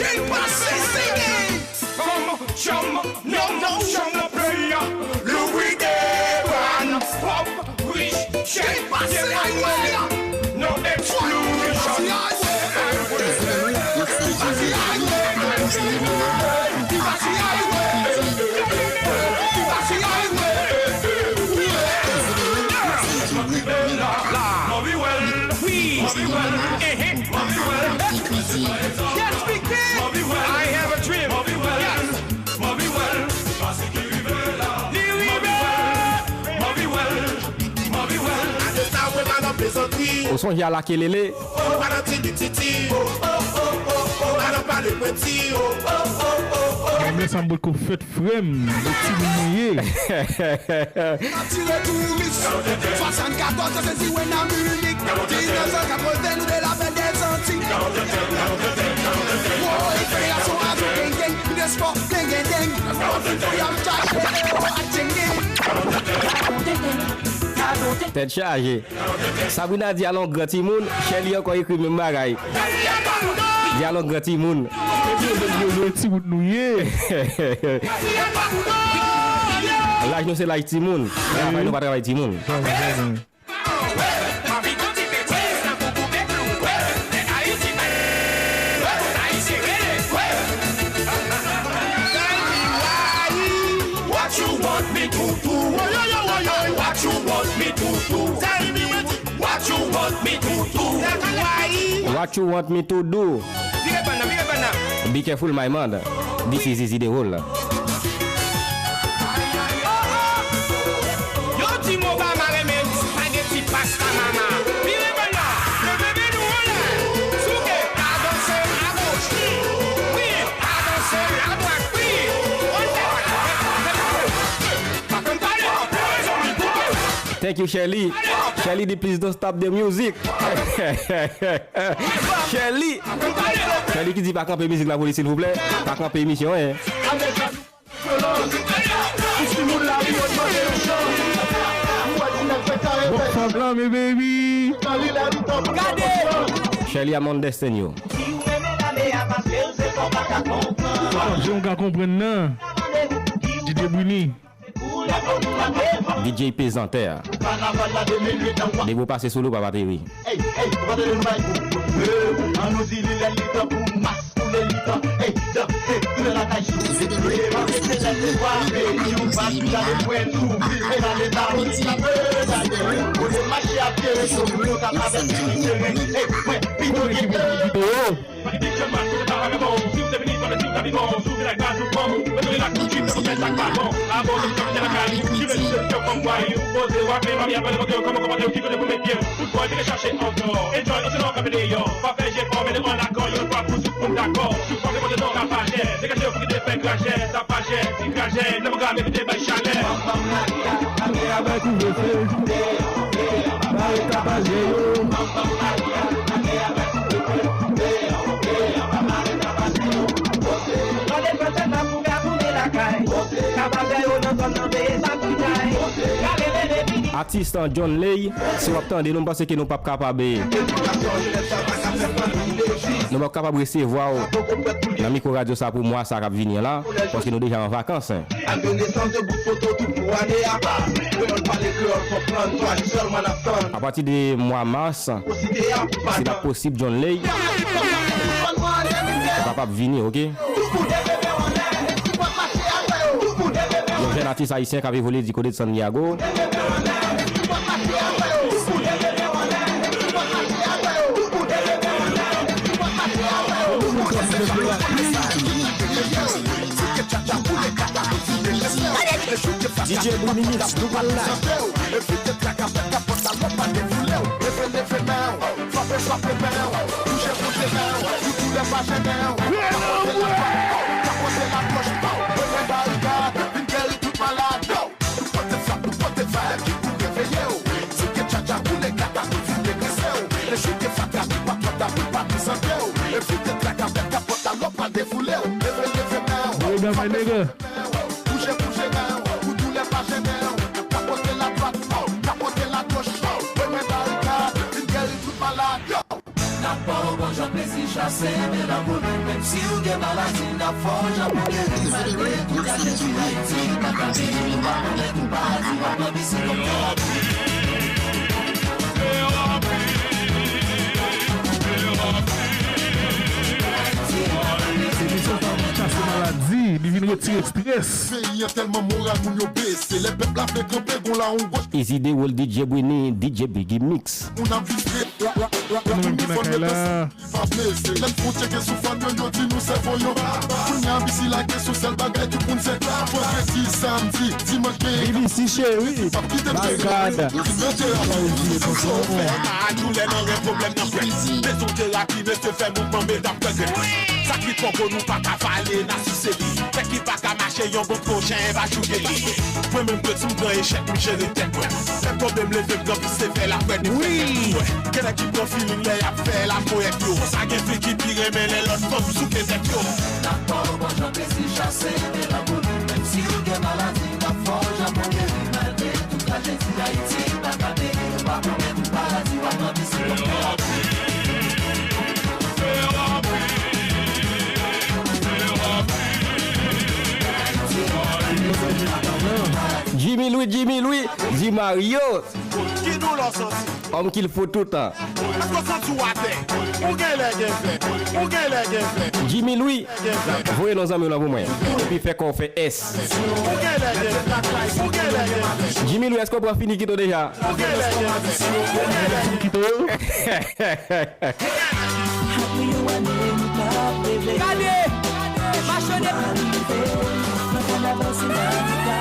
King Passy singing. Come, jump, no, no, jump, no player. Louis Dewan, pop, rich, check, pase highway. No exclusion. Yes, big thing. I have a dream. Yes. Li rive. Ou sonje a Lakelele? Mwen sa m potko fèt frè m, de timoun mwen ye. Tire touris, swasannkatòz, se si wè nan milik. Diznèf san katreven, nou de la bèl dèzanti. Wo, federasyon a tou geng geng, lespò, geng geng geng. Fò vin fè y ap chache, yo, a geng geng. Tèt chaje. Sabrina di a l on gran timoun, Shelly ankò ekri menm bagay. Di a l on gran timoun. Timoun nou ye. Laj nou se laj timoun. Travay nou pa travay timoun. What you want me to do? What you want me to do? Tell me what you What you want me to do? What you want me to do? Vire banda, vire banda. Be careful my man. This is Easy the Whole. Yo ti mo ba mare men spaghetti pasta mama. Vire banda. Leve men nou anlè. Souke. Avanse agoch. Wi. Avanse adwat. Wi. Thank you, Shelly. Shelly di please don't stop the music. Shelly. Shelly ki di pa kanpe mizik la pou li silvouplè. Pa kanpe emisyon en. Bon, fòk la, men baby. Shelly, I'm understand you. Jan w ka konprann nan. D J Brini. D J Pezantè. Depi w pase sou li, w p ap ateri. Ey, ey, ou pa tande nou bay kou. An nou di li lè li tan pou mas koule li tan. Ey, danse, tounen lakay sou. Ey, pa rete lè li vwa, ey, nou pa gade pwen nou. Ey, ale ta, ey, ta, ey, ta, ey, olye mache a pye, sou nou ta pa bèt teren. Ey, mwen, pito ki pye. Pati big jèm mas, se pa vagabon. Si w se minis, pa mèt si w ta pi bon. Si w se la gaz ou fanm, mete rilaks tout swit, sa pou fè sa k pa bon. Abò, se sa ki te lakay. Ki vle di se kè fanm bway. Poze w aple, mami apèl mande w kòman konpòte w, ki kote pou met pye w. Tout bòy vire chache ankò. Enjoy, osinon kanpe deyò. Pa fè jefò, men nou an akò. Yon fwa pou tout moun dakò. Tout fwa ke mande non rapajè. Degaje w pou kite fè krajè. Sa pa jè, ti krajè. Nan pwogram evite bay chalè. Antre avèk ou vle fè. Bare tapaje yo. Atis John Lay, si w ap tande nou, m panse ke nou p ap kapab, eh, nou p ap kapab resevwa w nan mikwo radyo sa pou mwa sa k ap vini an la, paske nou deja an vakans, eh. Apati de mwa mas, si l ap posib, John Lay, ou kapab vini, oke? Yon jèn atis ayisyen k ap evolye di kote de San Diego. D J Brini Mix, nou pral live. Evite traka, pèt kapòt, salòp pa defoule w. Leve, leve men w, frape, frape men w. Bouje, bouje men w, pou doulè pa jennen w. Kapote la dwat, kapote la goch, renmen barikad, vin geri tout malad. Nou pote frap, nou pote fè ki pou reveye w. Tike tchatcha, boule kata, nou fin degrese w. Lechouke fatra, nou pa pran tabou, pa prezante w. Evite traka, pèt kapòt, salòp pa defoule w. Leve, leve men w, frape, frape men w. Bouje, bouje men w, pou doulè pa jennen w. Kapote la dwat, kapote la goch, renmen barikad, vin geri tout malad. N ap ba w bon jan plezi, chase melankoli. Menm si w gen maladi, n ap fè w jan pou geri. Malgre tout trajedi Ayiti, n ap gade, nou pa konnen tou paradi, w ap nan bisiklèt terapi. Emisyon sa vin chase maladi, li vin retire strès. Peyi an tèlman moral moun yo bese. Lè pèp la vle kanpe, gon lawon goch. Easy the Whole, D J Brini, D J Biggie Mix. Moun ap viv pre, la, la, la, la, nou menm ki nan kay la. Li pa blese. Lè fwontyè gen sou fàn yo, yo di nou sèvo yo. Kounye a, B B C lage sou sèl bagay tout moun se klap. Vandredi, samdi, dimanch gen. B B C cheri, my God. Sa w di e tonton. Antoulè nan ren pwoblèm nan frè. Bezwen terapi, mesye fè mouvman, medam fè grenn. Sa ki twò gwo nou pa ka vale, n a souse li. Tèt ki pa ka mache, yon bon pwochen va jouke li. Mwen menm grenn si m pran echèk, m jere tèt mwen. Lè pwoblèm leve, m gran pi sevè, la frè ni fè tèt mwen. Gen nèg ki pran feeling lè y ap fè la ponyèt yo. Konsa gen fi ki pi renmen lè lòt fanm souke tèt yo. N ap ba w bon jan plezi, chase melankoli. Menm si w gen maladi, n ap fè w jan pou geri. Malgre tout trajedi Ayiti, n ap gade, nou pa konnen tou paradi, w ap nan bisiklèt terapi. Terapi. Terapi. Jimmy Louis, Jimmy Louis, di Mario. Ki doulè w santi? Homme qu'il faut tout le temps. Èske w santi w atè? Ou genlè gen vè. Ou genlè gen vè. Jimmy Louis, voye non zanmi w lan pou mwen. Epi fè kò w fè S. Ou genlè gen vè. Ou genlè gen vè. Jimmy Louis, èske w pran finikito deja? Ou genlè gen vè. Ou genlè gen vè. Gade! Machonè!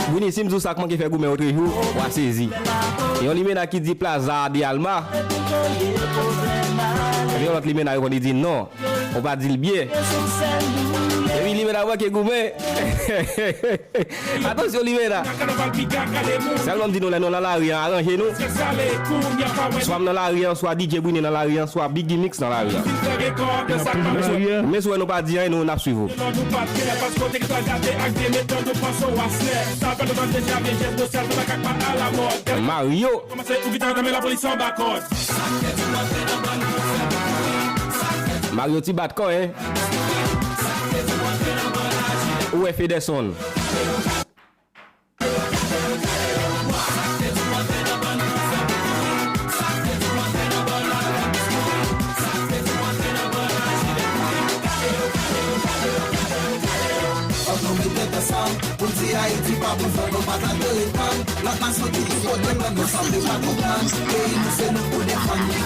Winnie, si m di w sa k manke fè goumen otrejou, w a sezi. Yon limena ki di Plaza de Alma. Epi yon lòt limena reponn, li di non, ou pa di l byen. Epi limena manke goumen. Atansyon, limena. Sèlman m di nou, lè nou nan lari an, aranje nou. Swa m nan lari an, swa D J Brini nan lari an, swa Biggie Mix nan lari an. Men si w wè nou pa di anyen, nou n ap swiv ou. Mario. Mario ti bat kò, en. Ou wè Federson. Fòk nou met tèt ansanm pou n di Ayiti pa pou fòk nou pa ka derepann. Lòt nasyon ki tou kote ban nou sanble pa konprann. Peyi nou se nou pou defann li.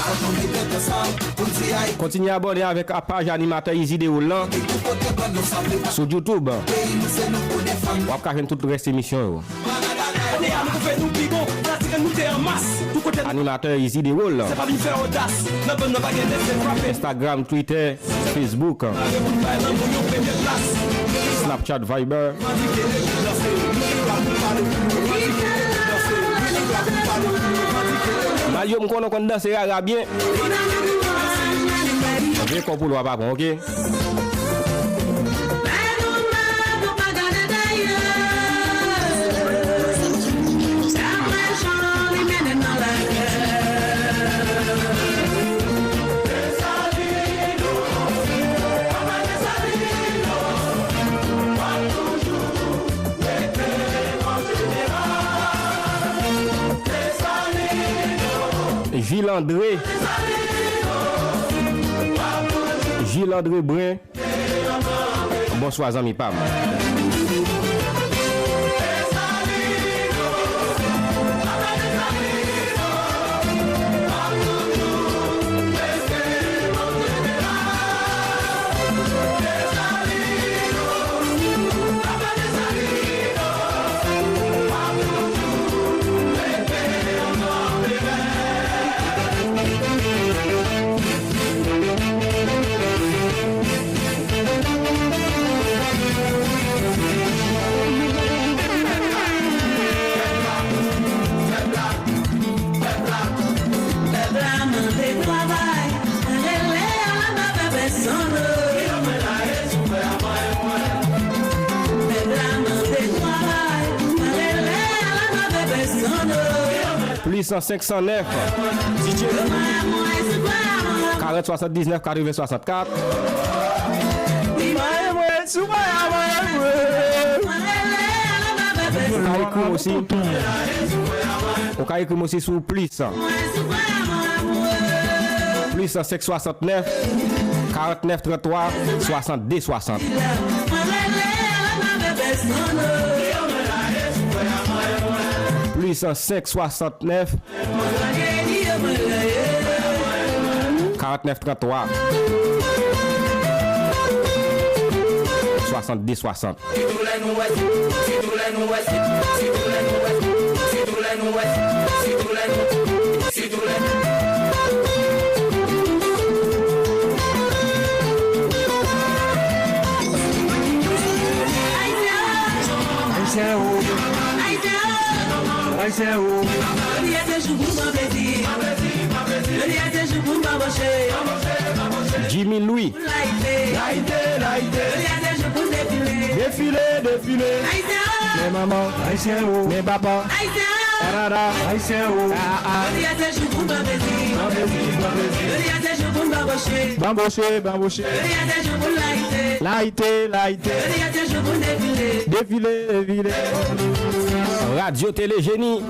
Fòk nou met tèt ansanm pou n di Ayiti. Kontinye abòne avèk a paj animatè Izi Dewoul lan sou YouTube. Peyi nou se nou pou defann. W ap ka jwenn tout rès emisyon yo. Ane a nou pwouve nou pi bon, sa se ke nou te an mas. Tout kote nou Animatè Izi Dewoul. Se pa vin fè odas. Nan bann nan pa gen lese frape. Instagram, Twitter, Facebook, Pare pou n bay lanmou yon premye plas. Snapchat, Viber. Revandike, epi danse. Revandike, epi danse. Revandike, epi danse. Mario, m konnen w konn danse rara byen. Vye kò pou lwa pa pran, oke? Gilles André. Gilles André Brun. Bonswa, zanmi pa m. Plis san senk san nèf, karant swasanndiznèf katreven swasannkat. Ou ka ekri m osi. Ou ka ekri m osi sou plis. Plis senk swasantnèf, karantnèf tranntwa, swasannde swasant. Plis senk swasantnèf, karantnèf tranntwa, swasannde swasant. Ayisyen o. Ayisyen o. Jodi a se jou pou n pran plezi. Jodi a se jou pou n pran plezi. Jodi a se jou pou n pran plezi. Jimmy Louis. Layite, layite. Jodi a se jou pou n defile. Defile, defile. Ayisyen o. Men manman. Ayisyen o. Men papa. Ayisyen o. Parara. Ayisyen o. Aa. Jodi a se jou pou n pran plezi. Pran plezi, pran plezi. Jodi a se jou pou n pran Banboche, banboche. Layite, layite. Defile, defile. Radyo Tele Jeni.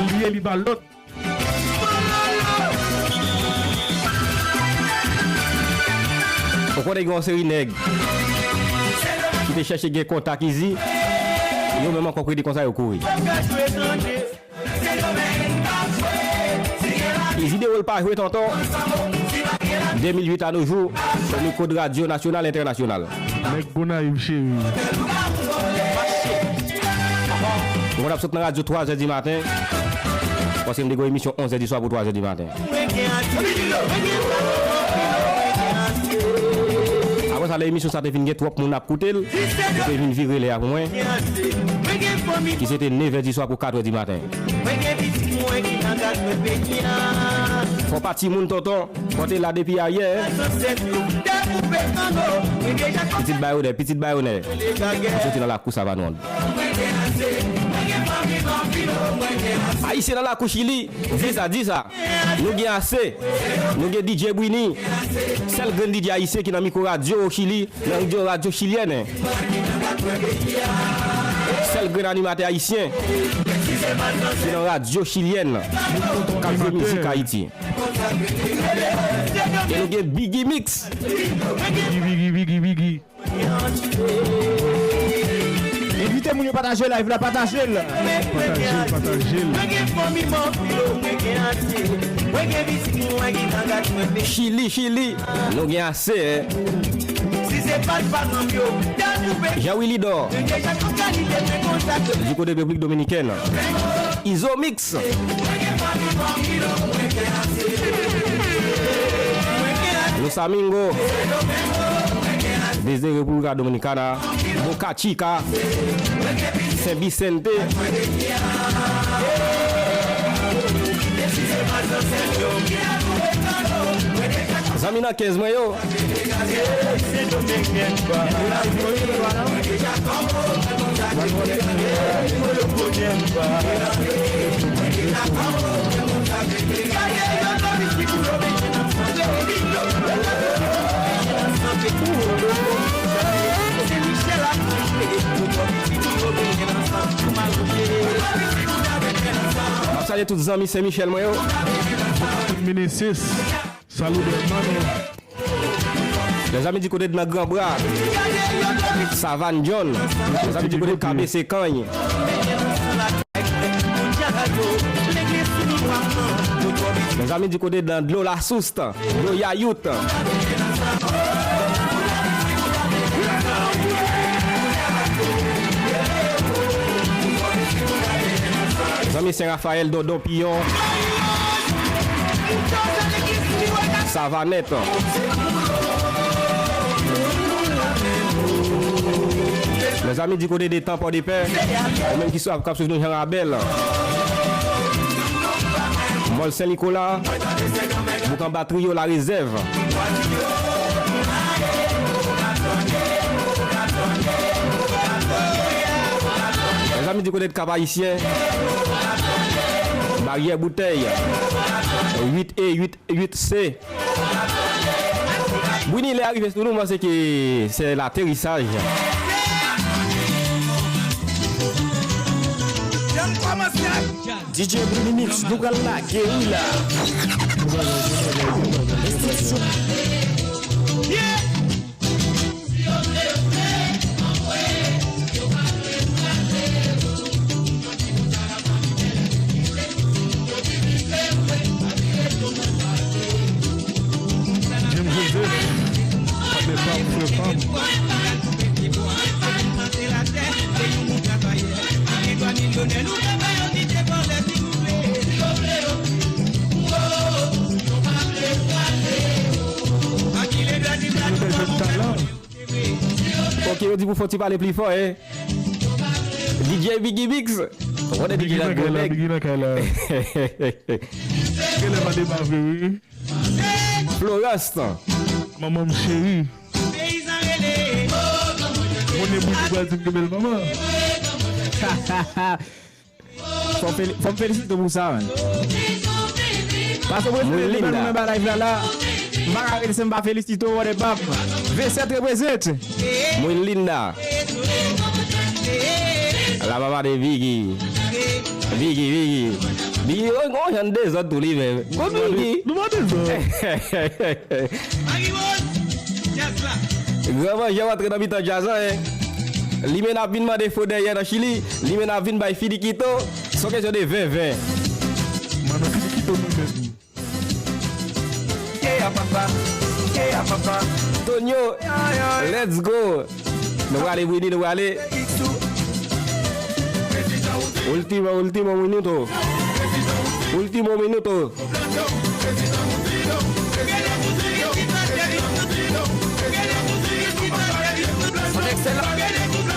Li ye, li ba lòt. Ou konnen gen yon seri nèg ki te chèche gen kontak Izi, yo menm ankò kwete konsa yo kouri. Izi Dewol pa jwe tonton. De mil uit a nos jours, o mikwo de radyo nasyonal entènasyonal. Nèg Gonayiv cheri. Mwen ap sot nan radyo twa zè di maten. Paske m te gen yon emisyon onz zè di swa pou twa zè di maten. Apre sa, lè emisyon sa te fin gen twòp moun ap koute l, yo te vin vire lè a pou mwen, ki se te nevè di swa pou katrè di maten. Fò pa timoun tonton. Mwen te la depi ayè. Pitit Bayonè, pitit Bayonè. Soti nan lakou Savann. Ayisyen nan lakou Chili, di sa, di sa. Nou gen ase. Nou gen D J Brini. Sèl grenn D J ayisyen ki nan mikwo radyo Chili. Nan radyo, radyo chilyèn. Sèl grenn animatè ayisyen ki nan radyo chilyèn k ap jwe mizik Ayiti. E nou gen Biggie Mix. Biggie, Biggie, Biggie, Biggie. Envite moun yo pataje live la, pataje l. Pataje l, pataje l. Chili, Chili. Nou gen ase, en. Jean Willy Dor. Du kote Repiblik Dominikèn. Izo Mix. Los Amigos. Desde República Dominicana. Boca Chica. Sen Bisente. Zanmi nan kenz mwen yo. M ap salye tout zanmi Sen Michèl mwen yo. Tout Minisis. Salut hermano. Mezanmi di kote nan Gran Bra. Savann John. Mezanmi di kote K B C Kany. Mezanmi di kote nan Dlo Lasous. Dlo Yayout. Zanmi Sen Rafayèl, Dondon Piyon. Savanèt. Mezanmi di kote de Tanpò de Pè. Ou menm ki sou ap k ap swiv nou Jan Rabèl. Mòl Sen Nikola. Bouk anba Triyo Larezèv. Mezanmi di kote de Kap Ayisyen. Baryè Boutèy. Uit E, uit, uit C. Brini, lè a rive sou nou, m panse ke se laterisaj. D J Brini Mix, nou pral lage wi la. James Joseph, patnè pa m, frè pa m. Yo di pou fò ti pale pli fò, eh. D J Biggie Mix. Ou konnen D J la gwo nèg. Biggie nan kay la. Genlè pa deba vre, wi. Florence. Manman m cheri. Moun e bout ou pral di m ke bèl manman. Fò m fel-, fò m felisite w pou sa, man. Pase w prezante li ba nou nan ba live la, la. M pa ka rete san m pa felisite w, wòdè pap. V sèt reprezent. Mwen Linda. La mama de Biggie. Biggie, Biggie. Biggie, on, on jan dezòd tou li menm. Gwo Biggie. Nou pa dezòd. Gran manjè w antre nan mitan djaz la, en. Limena ap vin mande fo dèyè nan Chili. Limena ap vin bay finiquito. Se yon kesyon de ven ven. Mano finiquito nou menm. Tonio, let's go. Nou prale, Brini, nou prale. Último, último minuto. Último minuto.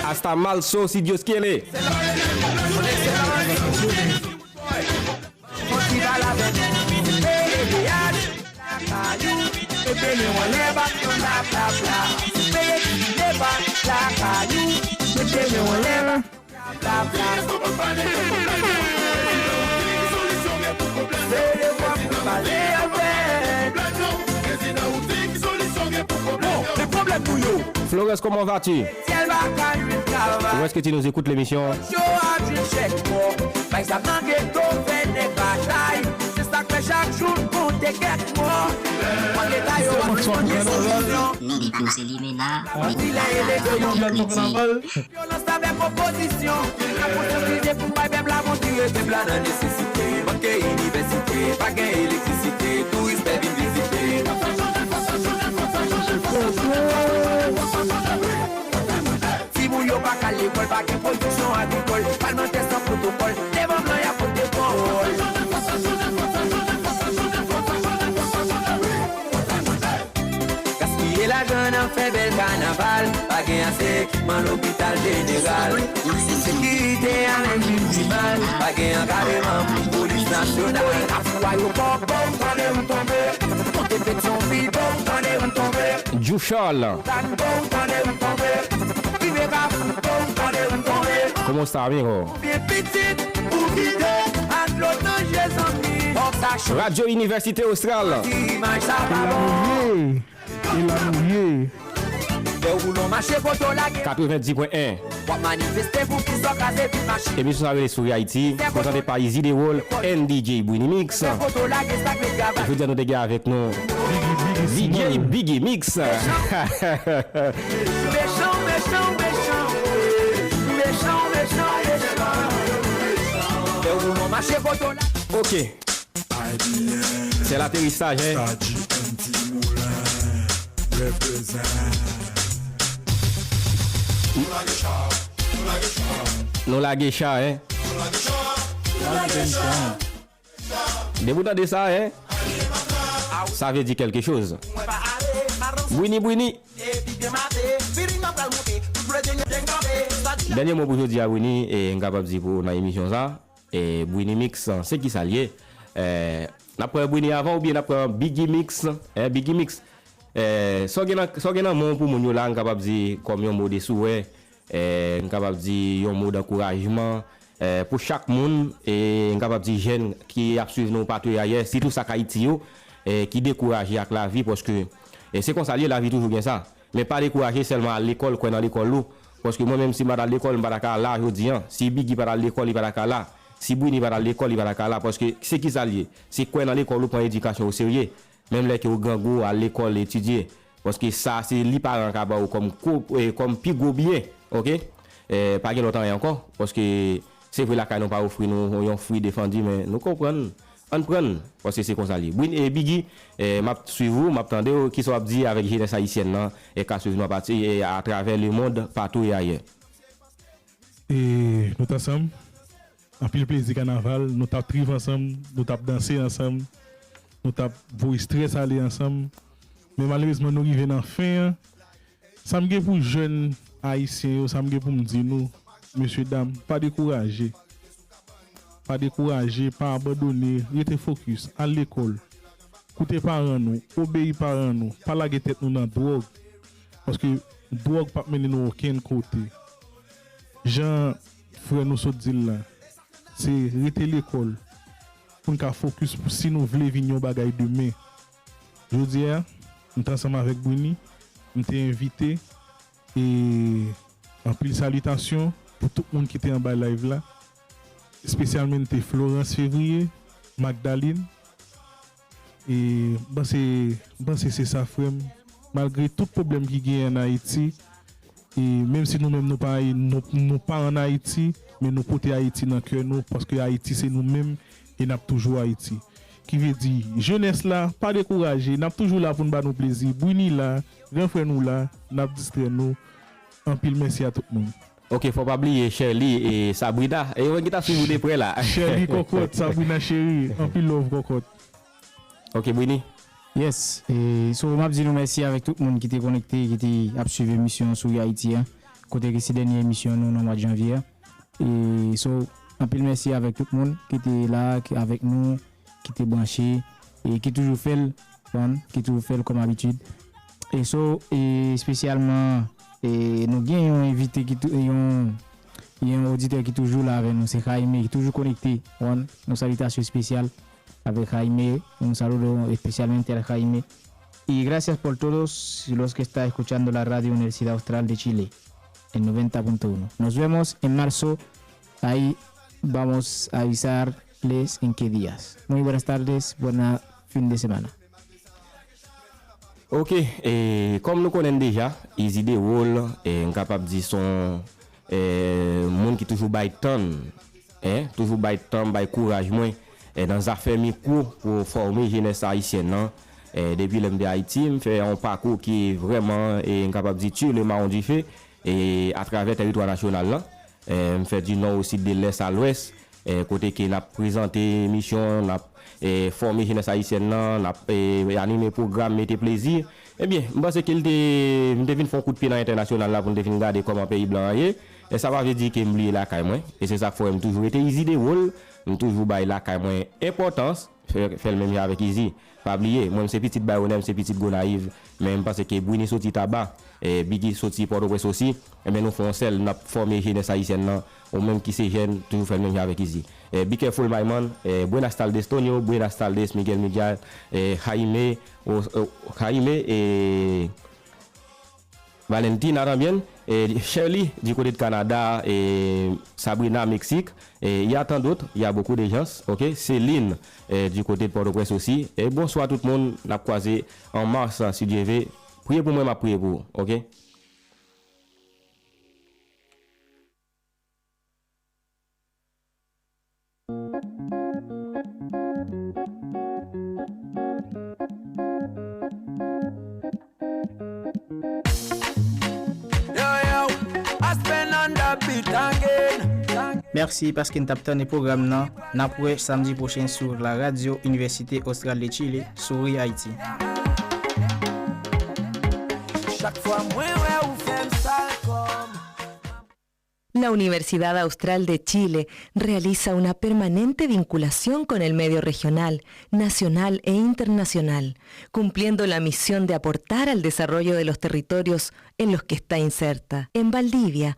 Hasta marzo, si Dios quiere. Fò ti pale avè m. Peye peyaj lakay ou. Mete men w anlè, bat yon bla, bla, bla. Peye ti deba lakay ou. Mete men w anlè, bat yon bla, bla, bla. Se de vwa pou pale avè. Bon, men pwoblèm nou yo. Florence, comment vas-tu? Où est-ce que tu nous écoutes l'émission? Midi pou se limena, midi pou midi. Vyolans avèk opozisyon. N ap konsyantilize pou bay pèp la bon dire pèp la nan nesesite. Manke inivèsite, pa gen elektrisite, touris pè vin vizite. Timoun yo pa ka al lekòl, pa gen pwodiksyon agrikòl, palmantè san pwotokòl, devan blan y ap pote pawòl. Gaspiye lajan nan fè bèl kanaval, pa gen ase ekipman lopital jeneral. Ensekirite a menm vin pi mal, pa gen ankadreman pou polis nasyonal. Kafou ayewopò, bon, tande m tonbe. Monte Petyonvil, bon, tande m tonbe. Djouchal. Tan, bon, tande m tonbe. Rive Kafou, bon, tande m tonbe. ¿Cómo está, amigo? Konbyen pitit ou kite ak dlo nan je zanmi? Fòk sa chanje. Radio Université Austral. Imaj sa pa bon. E la nou ye. Lè w boulon mache kote w lage. Katrevenndis pwen en. W ap manifeste pou ki sa w kraze vit machin. Emisyon sa rele Souri Ayiti, prezante pa Izi Dewol and D J Brini Mix. Kote w lage sa k met travay. Jodi a nou te gen avèk nou D J Biggie Mix. Mechan, mechan, mechan. Mechan, mechan, mechan. Lè w boulon mache kote w lage. Ok. C'est l'atterrissage, hein. Nou lage cha, hein. Depi w tande sa, hein, sa vle di quelque chose. Brini, Brini. Dènye mo pou jodi a, Brini, e, m kapab di pou nan emisyon sa. E, Brini Mix, se ki sa l ye? E, n ap pran Brini avan oubyen n ap pran Biggie Mix? E, Biggie Mix. E, sa w gen nan, sa w gen nan men w pou moun yo la, m kapab di kòm yon mo de souwè, e, m kapab di yon mo dankourajman, e, pou chak moun, e, m kapab di jèn ki ap swiv nou patou e ayè, sitou sa k Ayiti yo, e, ki dekouraje ak lavi, paske, e, se konsa l ye, lavi toujou gen sa. Men pa dekouraje, sèlman al lekòl, kwè nan lekòl ou. Paske mwen menm, si m pa t al lekòl, m pa ta ka la jodi a. Si Biggie pa t al lekòl, li pa ta ka la. Si Brini pa t al lekòl, li pa ta ka la. Paske se ki sa l ye? Se kwè nan lekòl ou, pran edikasyon w oserye. Menm lè ke w grangou, al lekòl, etidye. Paske sa, se li paran an ka ba w kòm ko-, e, kòm pi gwo byen. Oke? E, pa gen lòt anyen ankò. Paske se vre lakay nou pa ofri nou yon fwi defandi, men nou konprann. Ann pran l, paske se konsa l ye. Brin-, e, Biggie, e, m ap swiv ou, m ap tande w, kisa w ap di avèk jenès ayisyèn nan, e, k ap swiv nou apati, e, atravè lemonn, patou e ayè. E, nou t ansanm, anpil plezi kanaval, nou t ap triv ansanm, nou t ap danse ansanm, nou t ap voye estrès ale ansanm. Men malerezman, nou rive nan fen an. Sa m gen pou jèn Ayisyen yo, sa m gen pou m di nou, mesye dam, pa dekouraje. Pa dekouraje, pa abandone, rete fokis, al lekòl. Koute paran nou, obeyi paran nou, pa lage tèt nou nan dwòg. Paske dwòg p ap mennen nou okenn kote. Jan frè nou sot di l la, se rete lekòl pou n ka fokis pou si nou vle vin yon bagay demen. Jodi a, m t ansanm avèk Brini, m te envite, e, anpil salitasyon pou tout moun ki te anba live la, espesyalmente Florence Février, Magdalene, e m panse, m panse se sa, frè m. Malgre tout pwoblèm ki genyen ann Ayiti, e menm si nou menm nou pa, nou, nou pa ann Ayiti, men nou pote Ayiti nan kè nou, paske Ayiti se nou menm, e n ap toujou Ayiti. Ki vle di, jenès la, pa dekouraje, n ap toujou la pou n ba nou plezi. Brini la, gran frè nou la, n ap distrè nou. Anpil mèsi a tout moun. Ok, fò pa bliye Sherly e Sabrina. E yo menm ki t ap swiv ou de prè la. Sherly kòkòt, Sabrina cheri, anpil love kòkòt. Ok, Brini. Yes, e, so, m ap di nou mèsi avèk tout moun ki te konekte, ki te ap swiv emisyon Souri Ayiti a, kote ke se dènye emisyon nou nan mwa janvye a. E, so, anpil mèsi avèk tout moun ki te la, ki avèk nou, ki te branche, e ki toujou fè l, konprann, ki toujou fè l kòm abitid. E so, e espesyalman, e nou gen yon envite ki tou-, yon, yon oditè ki toujou la avè nou, se Jaime, ki toujou konekte, konprann. Yon salitasyon espesyal avèk Jaime, un saludo especialmente al Jaime. Y gracias por todos los que está escuchando la Radio Universidad Austral de Chile en noventa punto uno. Nos vemos en marzo. Ahí vamos a avisarles en qué días. Muy buenas tardes, buena fin de semana. Ok, e, kòm nou konnen deja, Easy Dewol, e, m kapab di se yon, e, moun ki toujou bay tan, en, toujou bay tan, bay kouraj mwen, e, nan zafè mikwo pou fòme jenès ayisyèn nan. E, depi lè m te Ayiti, m fè yon pakou ki vrèman, e, m kapab di, tire le mawon dife, e, atravè tèritwa nasyonal lan. E, m fè di nò o sid, de lès a lwès, e, kote ke n ap prezante emisyon, n ap, e, fòme jenès ayisyèn nan, n ap, e, anime pwogram, mete plezi. Ebyen, m panse ke l te, m te vin fè yon kout pye nan entènasyonal la pou n te vin gade kòman peyi blan an ye. E sa pa vle di ke m bliye lakay mwen. E se sa k fè m toujou rete Easy Dewol, m toujou bay lakay mwen enpòtans. Fè, fè l menm jan avèk Easy. Pa bliye, mwen m se pitit Bayonè, m se pitit Gonayiv, men m panse ke Brini soti Taba, e, Biggy soti Pòtoprens osi, enben nou fè yon sèl, n ap fòme jenès ayisyèn nan, ou menm ki se jèn, toujou fè l menm jan avèk Easy. E, be careful, my man, e, buenas tardes, Tonio, buenas tardes, Miguel Miguel, e, Jaime, o, o, Jaime, e, Valentina también, e, Shirley du côté de Canada, e, Sabrina Mexique, e, y a tant d'autres, y a beaucoup de gens, ok? Céline, e, du côté de Port-au-Prince aussi. E, bonswa tout moun, n ap kwaze an mas, si Dye ve. Priye pou mwen, m ap priye pou ou, ok? Mèsi paske n t ap tann pwogram nan. N ap wè samdi pwochen sou la radyo Inivèsite Austral de Chile, Souri Ayiti. Chak fwa mwen wè ou fè m sal kò m. La Universidad Austral de Chile realiza una permanente vinculación con el medio regional, nacional e internacional, cumpliendo la misión de aportar al desarrollo de los territorios en los que está inserta. En Valdivia,